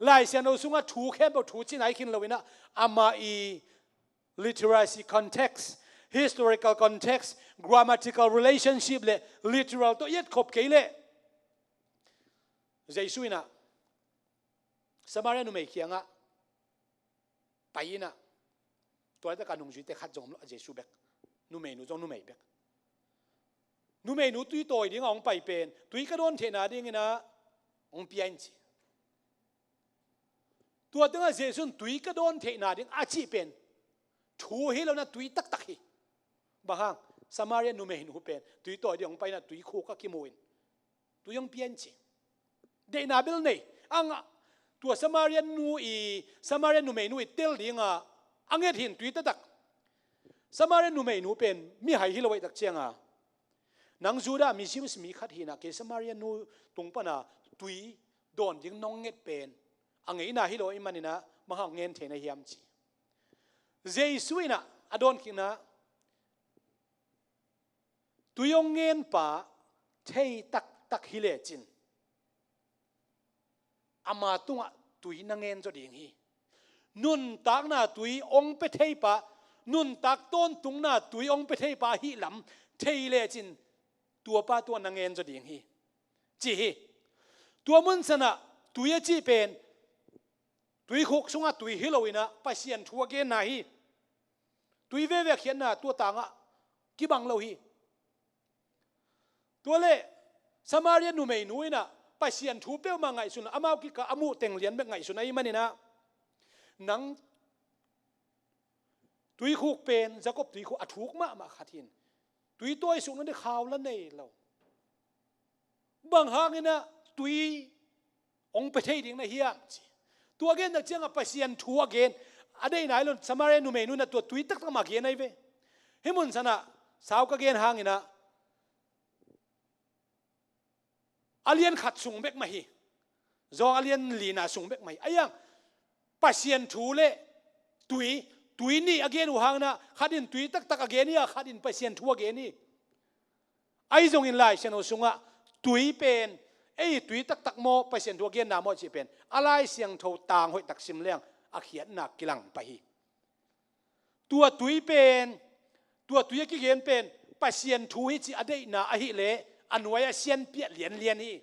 Lai Siangtho sungah thu khempeuh thu cihna hi khin lo in ah, ama i literacy context, historical context, grammatical relationship le literal tawh i etkhop kei leh, Jesu in ah Samaria numei kiangah pai inah, tua laitaka nungzuite khat zong om lo, a Jesu bek. Numeinu zong numei bek. Numeinu tui tawi dingah hong pai pen, tui ka dawn theihna dinginah hong pia in ci. Tua tengah Jesu in tui ka dawn theihna ding a cih pen thu hi lo inah tui taktak hi. Bang hang? Samaria numeinu pen tui tawi ding hong pai inah tuikhuk ah kimu in, tui hong pia in ci. Deihna bel nei. Angah tua Samaria nu i, Samaria numeinu i tel dingah a nget hi in tui taktak. Samaria numeinu pen mihai hi lo ahih tak cianga, nang Judah mi, Jews mi khat hi inah kei Samaria nu tung pana tui dawn ding nong nget pen a ngeina hi lo ahih maninah bang hang ngen thei na hiam ci. Jesu inah a dawn kikna, tui hong ngenpa thei taktak hi lecin, ama tungah tui na ngen zaw ding hi. Nuntakna tui hong pia theipa, nuntak tawntungna tui hong pia theipa ahih lam thei lecin, tuapa tungah na ngen zaw ding hi, ci hi. Tua mun sanah tui a cih pen tuikhuk sungah tui hi lo inah Pasian thu a genna hi. Tui veve a khiatna tua tangah kibang lo hi. Tua leh Samaria numeinu inah Pasian thu peuhmah ngaihsun, amau kikah a muh teng lian bek ngaihsun ahih maninah, nang tuikhuk pen Jacob tuikhuk a thuk mahmah khat hi in, tui tawi suk nading khau la nei lo. Bang hanginah tui hong pia thei ding na hiam ci. Tua gen tak ciangah Pasian thu a gen, a deihna hi lo, Samaria numeinu inah tua tui taktak mah gen ahi ve. Hih mun sanah sau ka gen hanginah a lian khat sung bek mah hi. Zawng a lian lina sung bek mah hi. Ahi hang Pasian thu le tui, tui nih a gen uh hanginah khat in tui taktak a gen hi a, khat in Pasian thu a gen hi. Ahi zongin Lai Siangtho sungah tui pen, ei, tui taktak maw, Pasian thu a genna maw cih pen a Lai Siangtho tang hoih tak sim leng a khiatna kilang pah hi. Tua tui pen, tua tui a kigen pen Pasian thu hi cih a deihna ahih leh a nuai a sianpiah lianlian hi.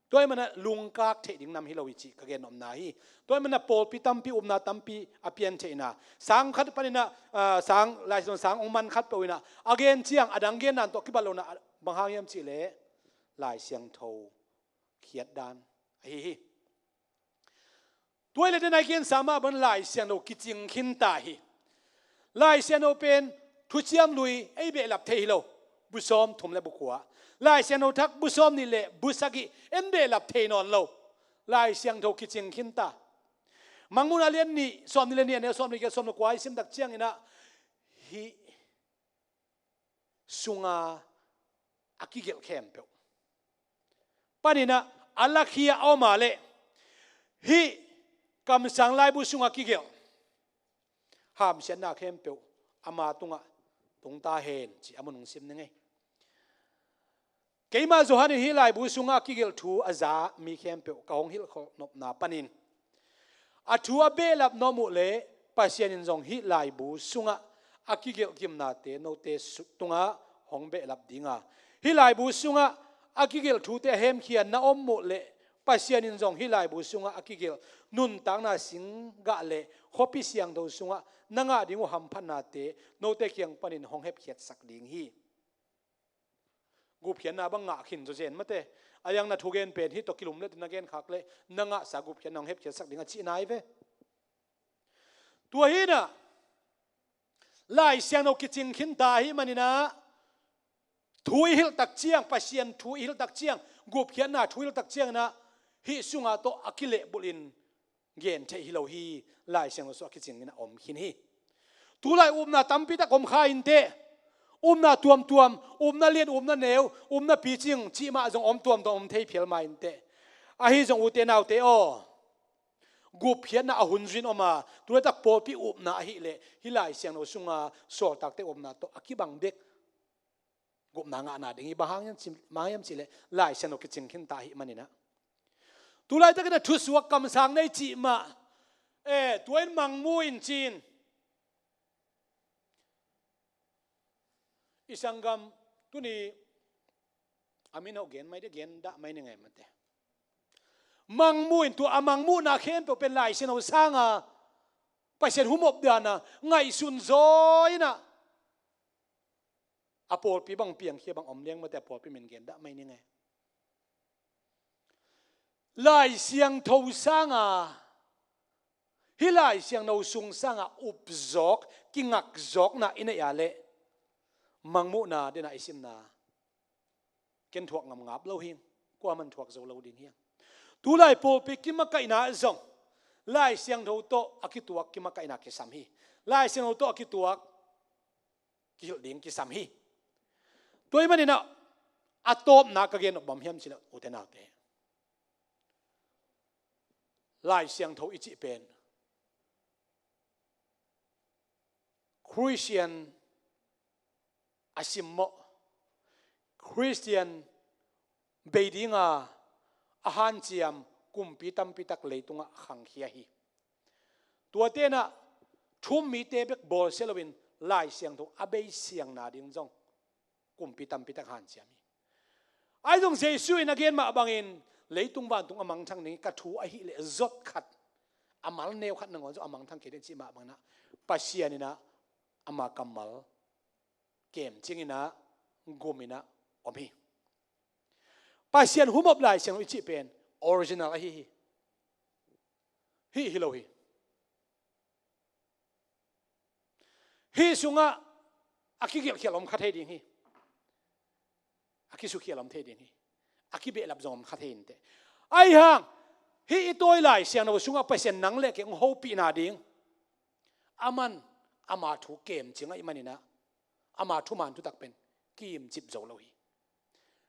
Tua ahih manah lungkak theih ding nam hi lo hi cih ka gen nopna hi. Tua ahih manah pawlpi tampi, upna tampi a pian theihna. Sang khat paninah, ah, sang, Lai Siangtho sang hong man khat peuh inah a gen ciang a dang gen dan tawh kibat lo inah, bang hang hiam cih leh Lai Siangtho khiat dan ahi hi. Tua hi leh den a i gensa mah bang Lai Siangtho kicing khinta hi. Lai Siangtho pen thuciam lui ei behlap thei hi lo. Bu sawm thum le bu kua. Lai Siangtho thak bu sawm nih le bu sagih en behlap thei nawn lo. Lai Siangtho kicing khinta. Mangmuhna lian nih, sawm nih le nih, a neu sawm nih, giat sawm le kua i sim tak cianginah hih sunga a kigelh khempeuh paninah a lakhia a om a leh hih kamsang laibu sunga kigelh hamsiatna khempeuh ama tungah tungta hen ci a mun hong sim ning ei. Keimah Johan in hih laibu sungah a kigelh thu a za mi khempeuh ka hong hilhkhol nopna panin a thu a behlap nuam uh leh Pasian in zong hih laibu sungah a kigelh gimnate note su-, tungah hong behlap dinga, hih laibu sungah a kigelh thute a hemkhia na om uh leh Pasian in zong hih laibu sungah a kigelh nuntakna singgah le khuapi siangtho sungah na ngah ding uh hamphatnate note kiang panin hong hepkhiatsak ding hi. Gupkhiatna bang ngah khin zawzen mate. A yang na thugen pen hih tawh kilum le tin na genkhak le na ngahsa gupkhiatna hong hepkhiatsak ding a cihna hi ve. Tua hinah Lai Siangtho kicing khinta ahih maninah thu i hilh tak ciang, Pasian thu i hilh tak ciang, gupkhiatna thu i hilh tak cianginah hih sungah tawh a kilehbulhin gen theih hi lo hi. Lai Siangtho sungah kicingin a om khin hi. Tulai upna tampi tak om kha inteh. Upna tuamtuam, upna lian, upna neu, upna picing cih mah zong om tuamtuam om thei phial mah inteh. Ahi zong ute naute aw, gupkhiatna a hun zuin om a, tulaitak pawlpi upna ahih leh hih Lai Siangtho sunga sawltakte upna tawh a kibang bek gupna ngahna ding hi. Bang hang hiam cih, bang hang hiam cih leh Lai Siangtho kicing khinta ahih maninah. Tulaitakin a thusuak kamsang nei cih mah, eh, tua in mangmu in ci-in i sanggam tuni a min hawh gen mai dih, gen dah mai ni ngai mate. Mangmuh in tua a mangmuhna khempeuh pen Lai Siangtho sanga Pasian humop dana ngaihsun zaw inah a pawlpi bang piangkhia bang om liang mate a pawlpi min gen dah mai ning e. Lai Siangtho sanga, hih Lai Siangtho sung sanga upzawk, kingakzawkna i neih a leh mangmuhna dena i simna ken thuak ngam ngap lo hing, kuaman thuak zo lo ding hiang. Tulai pawlpi kimakaihna zong Lai Siangtho tawh a kituak kimakaihna kisam hi. Lai Siangtho tawh a kituak kihilh ding kisam hi. Tua ahih maninah a tawpna ka gen nop bang hiam cileh ute naute, Lai Siangtho i cih pen Khristian a simmawh, Khristian bei dinga a hanciam kumpi tampitak leitungah khangkhia hi. Tua tenah thu-um mite bek bawlsia loin Lai Siangtho a bei siangna ding zong kumpi tampitak hanciam hi. Ahi zong Jesu in a gen mah bangin leitung vantung a mangthang ding hi, ka thu ahih leh zot khat, a mal neu khat nangawn zong a mangthang kei ding cih mah banginah Pasian inah ama kammal kemcing inah gum inah om hi. Pasian humop Lai Siangtho i cih pen original ahi hi. Hih hi lo hi. Hih sungah a kigelhkhial om kha thei ding hi. A kisukhial om thei ding hi. A kibehlap zong om kha thei inteh. Ahi hang hih i tawi Lai Siangtho sungah Pasian nang le kei hong hopihna ding, aman ama thu kemcing ahih maninah ama thuman thutak pen kiimcip zo lo hi.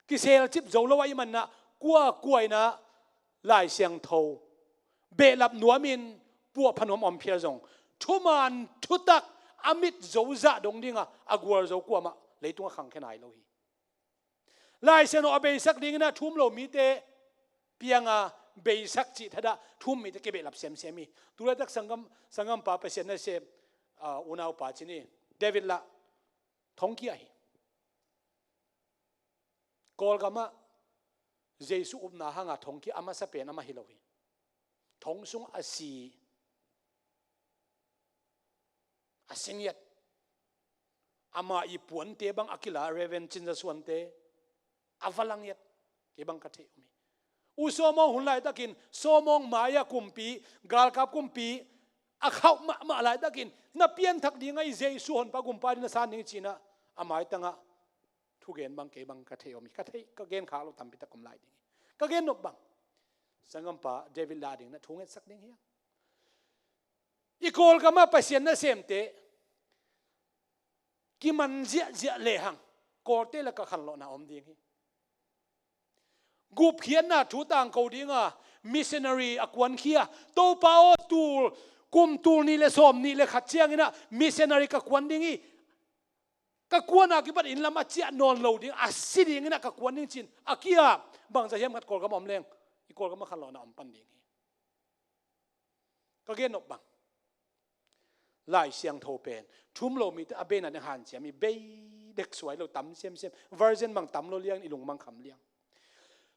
Kiselcip zo lo ahih maninah kuakua inah Lai Siangtho behlap nuamin puahpha nuam om phial zong thuman thutak a mit zo zah dong dinga a gualzo kuamah leitungah khangkhia nai lo hi. Lai Siangtho a beisak dinginah thu-um lo mite pianga beisak cih thadah thu-um mite kibehlap semsem hi. Tulaitak sanggam, sanggampa Pasian nasem, ah, unaupa cin hi, David Lah, thongkia hi. Kawlgamah Jesu upna hanga thongkia a masa pen amah hi lo hi. Thong sung a si, a si ngiat. Ama i puante bang a kila Reverend Cin Za Suante a va la ngiat. Kei bang ka theih om hi. U Sawmawng hun laitakin Sawmawng mai-ah kumpi, galkap kumpi a khauh mahmah laitakin na pianthak ding ahi, Jesu Honpa Gumpa ding na san ding cinah a maitangah thugen bang kei bang ka theih om hi. Ka theih, ka genkhak lo tampitak om lai ding hi. Ka gen nop bang sanggampa David Lah ding na thu ngetsak ding hiang. I Kawlgamah Pasian nasemte kiman ziahziah lehang Kawlte lakah khanlawhna om ding hi. Gupkhiatna thu tangko dinga missionary a kuankhia, Topa aw, tul, kum tul nih le sawm nih le khat cianginah missionary ka kuan ding hi. Ka kuana kipat inn lam a ciah nawn lo ding, a si dinginah ka kuan ding cin a kia bangza hiam khat Kawlgam om leng i Kawlgam a khanlawhna om pan ding hi. Ka gen nop bang Lai Siangtho pen thu-um lo mite a beina ding hanciam hi. Bei dek suai lo, tam semsem, version bang tam lo liang, i lungmang kham liang.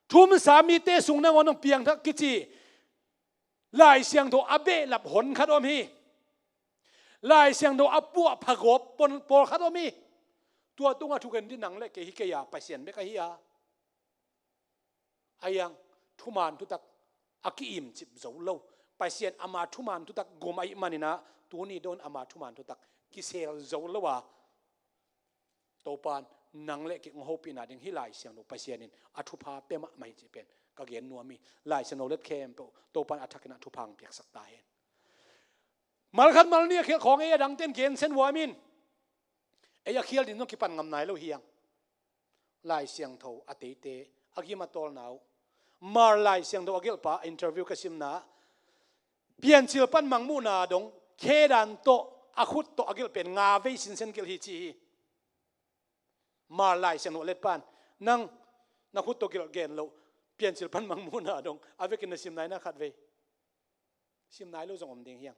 Thu-umsa mite sung nangawn hong piangthak kici Lai Siangtho a behlap hon khat om hi. Lai Siangtho a puahpha gawp pon, pawlkhat om hi. Tua tungah thugen ding nang le kei hi kei a, Pasian bek ahi a. Ahi hang thuman thutak a kiimcip zo lo, Pasian ama thuman thutak gum ahih maninah tuni dong ama thuman thutak kisel zo lo a, Topan nang le kei hong hopihna ding hih Lai Siangtho Pasian in a thupha pia mahmah hi cih pen ka gen nuam hi. Lai Siangtho let khempeuh Topan a thakin a thupha hong piaksak ta hen. Malkhat malni a khial khawng ei a dangten gensen huam in, ei a khial ding zong kipan ngam nai lo hiang. Lai Siangtho a teite a gim a tawlna uh, Mar Lai Siangtho a gelhpa interview ka simna, Piancil pan Mangmuhna dong khedan tawh a khut tawh a gelh pen nga vei sinsen gelh hi ci hi. Mar Lai Siangtho a let pan, nang na khut tawh gelh gen loh, Piancil pan Mangmuhna dong a vekin na sim nai na khat vei? Sim nai lo zong om ding hiang.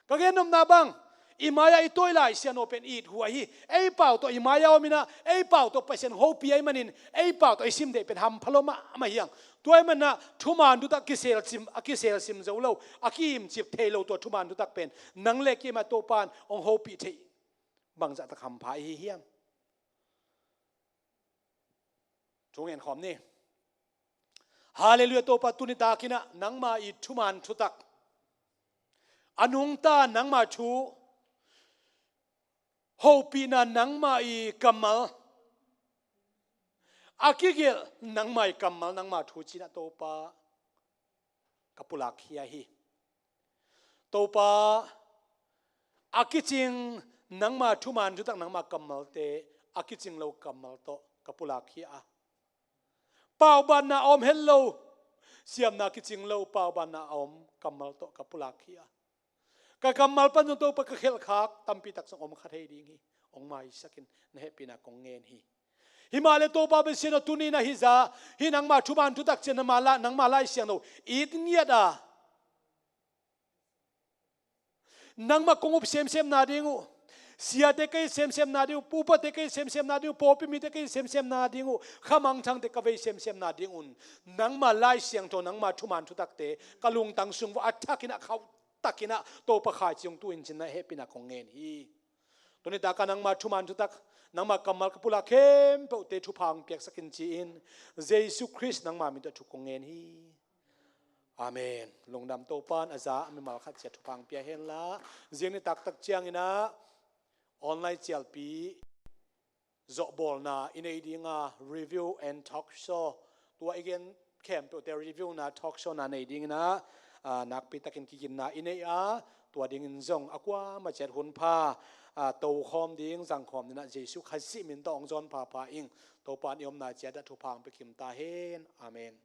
Ka gen nopna bang, I mai-ah i tawi Lai Siangtho pen it huai hi. Ei pau tawh i mai-ah om in ah, ei pau tawh Pasian hopih ahih manin ei pau tawh i sim deih pen hampha lo mahmah hi hang. Tua ahih manin ah thuman thutak kisel sim, a kisel sim zo lo, a ki-imcip thei lo tua thuman thutak pen nang le keimah Topa'n hong hopih theih bangzah tak hampha i hi hiam? Thu ngen khawm ni. Halleluiah, Topa, tuni takin ah nangma i thuman thutak, a nungta nangma thu, hopihna nangma i kammal, a kigelh nangma i kammal, nangma thu ci-in ah Topa ka pulakkhia hi. Topa, a kicing nangma thuman thutak, nangma kammalte, a kicing lo kammal tawh ka pulakkhia a, paubanna a om het lo, siamna kicing lo paubanna a om kammal tawh ka pulakkhia a, ka kammal pan zong Topa ka khelhkhak tampi tak zong om kha thei ding hi. Hong maisak in, na hehpihna kong ngen hi. Himahleh Topa Pasian aw, tuni-in ah hih zah, hih nangma thuman thutak ciang nangma la-, nangma Lai Siangtho it ngiat a, nangmah kong up semsemna ding uh, siate ka it semsemna ding uh, upate ka it semsemna ding uh, pawlpi mite ka it semsemna ding uh, kha mangthangte ka vei semsemna ding un, nangma Lai Siangtho, nangma thuman thutakte ka lungtang sung uah a thakin ah, khauh takin ah Topa khaici hong tu in ci-in na hehpihna kong ngen hi. Tuni takin nangma thuman thutak, nangma kammal ka pulak khempeuhte thupha hong piaksak in ci-in, Jesu Khrist nangma min tawh thu kong ngen hi. Amen. Lungdam, Topa'n a za a mimal khat ciat thupha hong pia hen la. Ziang ni taktak ciangin ah online cialpi zawhbawlna i nei ding a, review and talk show, tua i gen khempeuhte review-na, talk show-na nei dingin ah, aa, nakpi takin kiginna i nei a, tua dingin zong a kuamah ciat hunpha, aa, tokhawm ding, zangkhawm dingin ah Jesu Khazih min tawh hong zawn phapha ing. Topa'n i omna ciat ah thupha hong pia kim ta hen. Amen.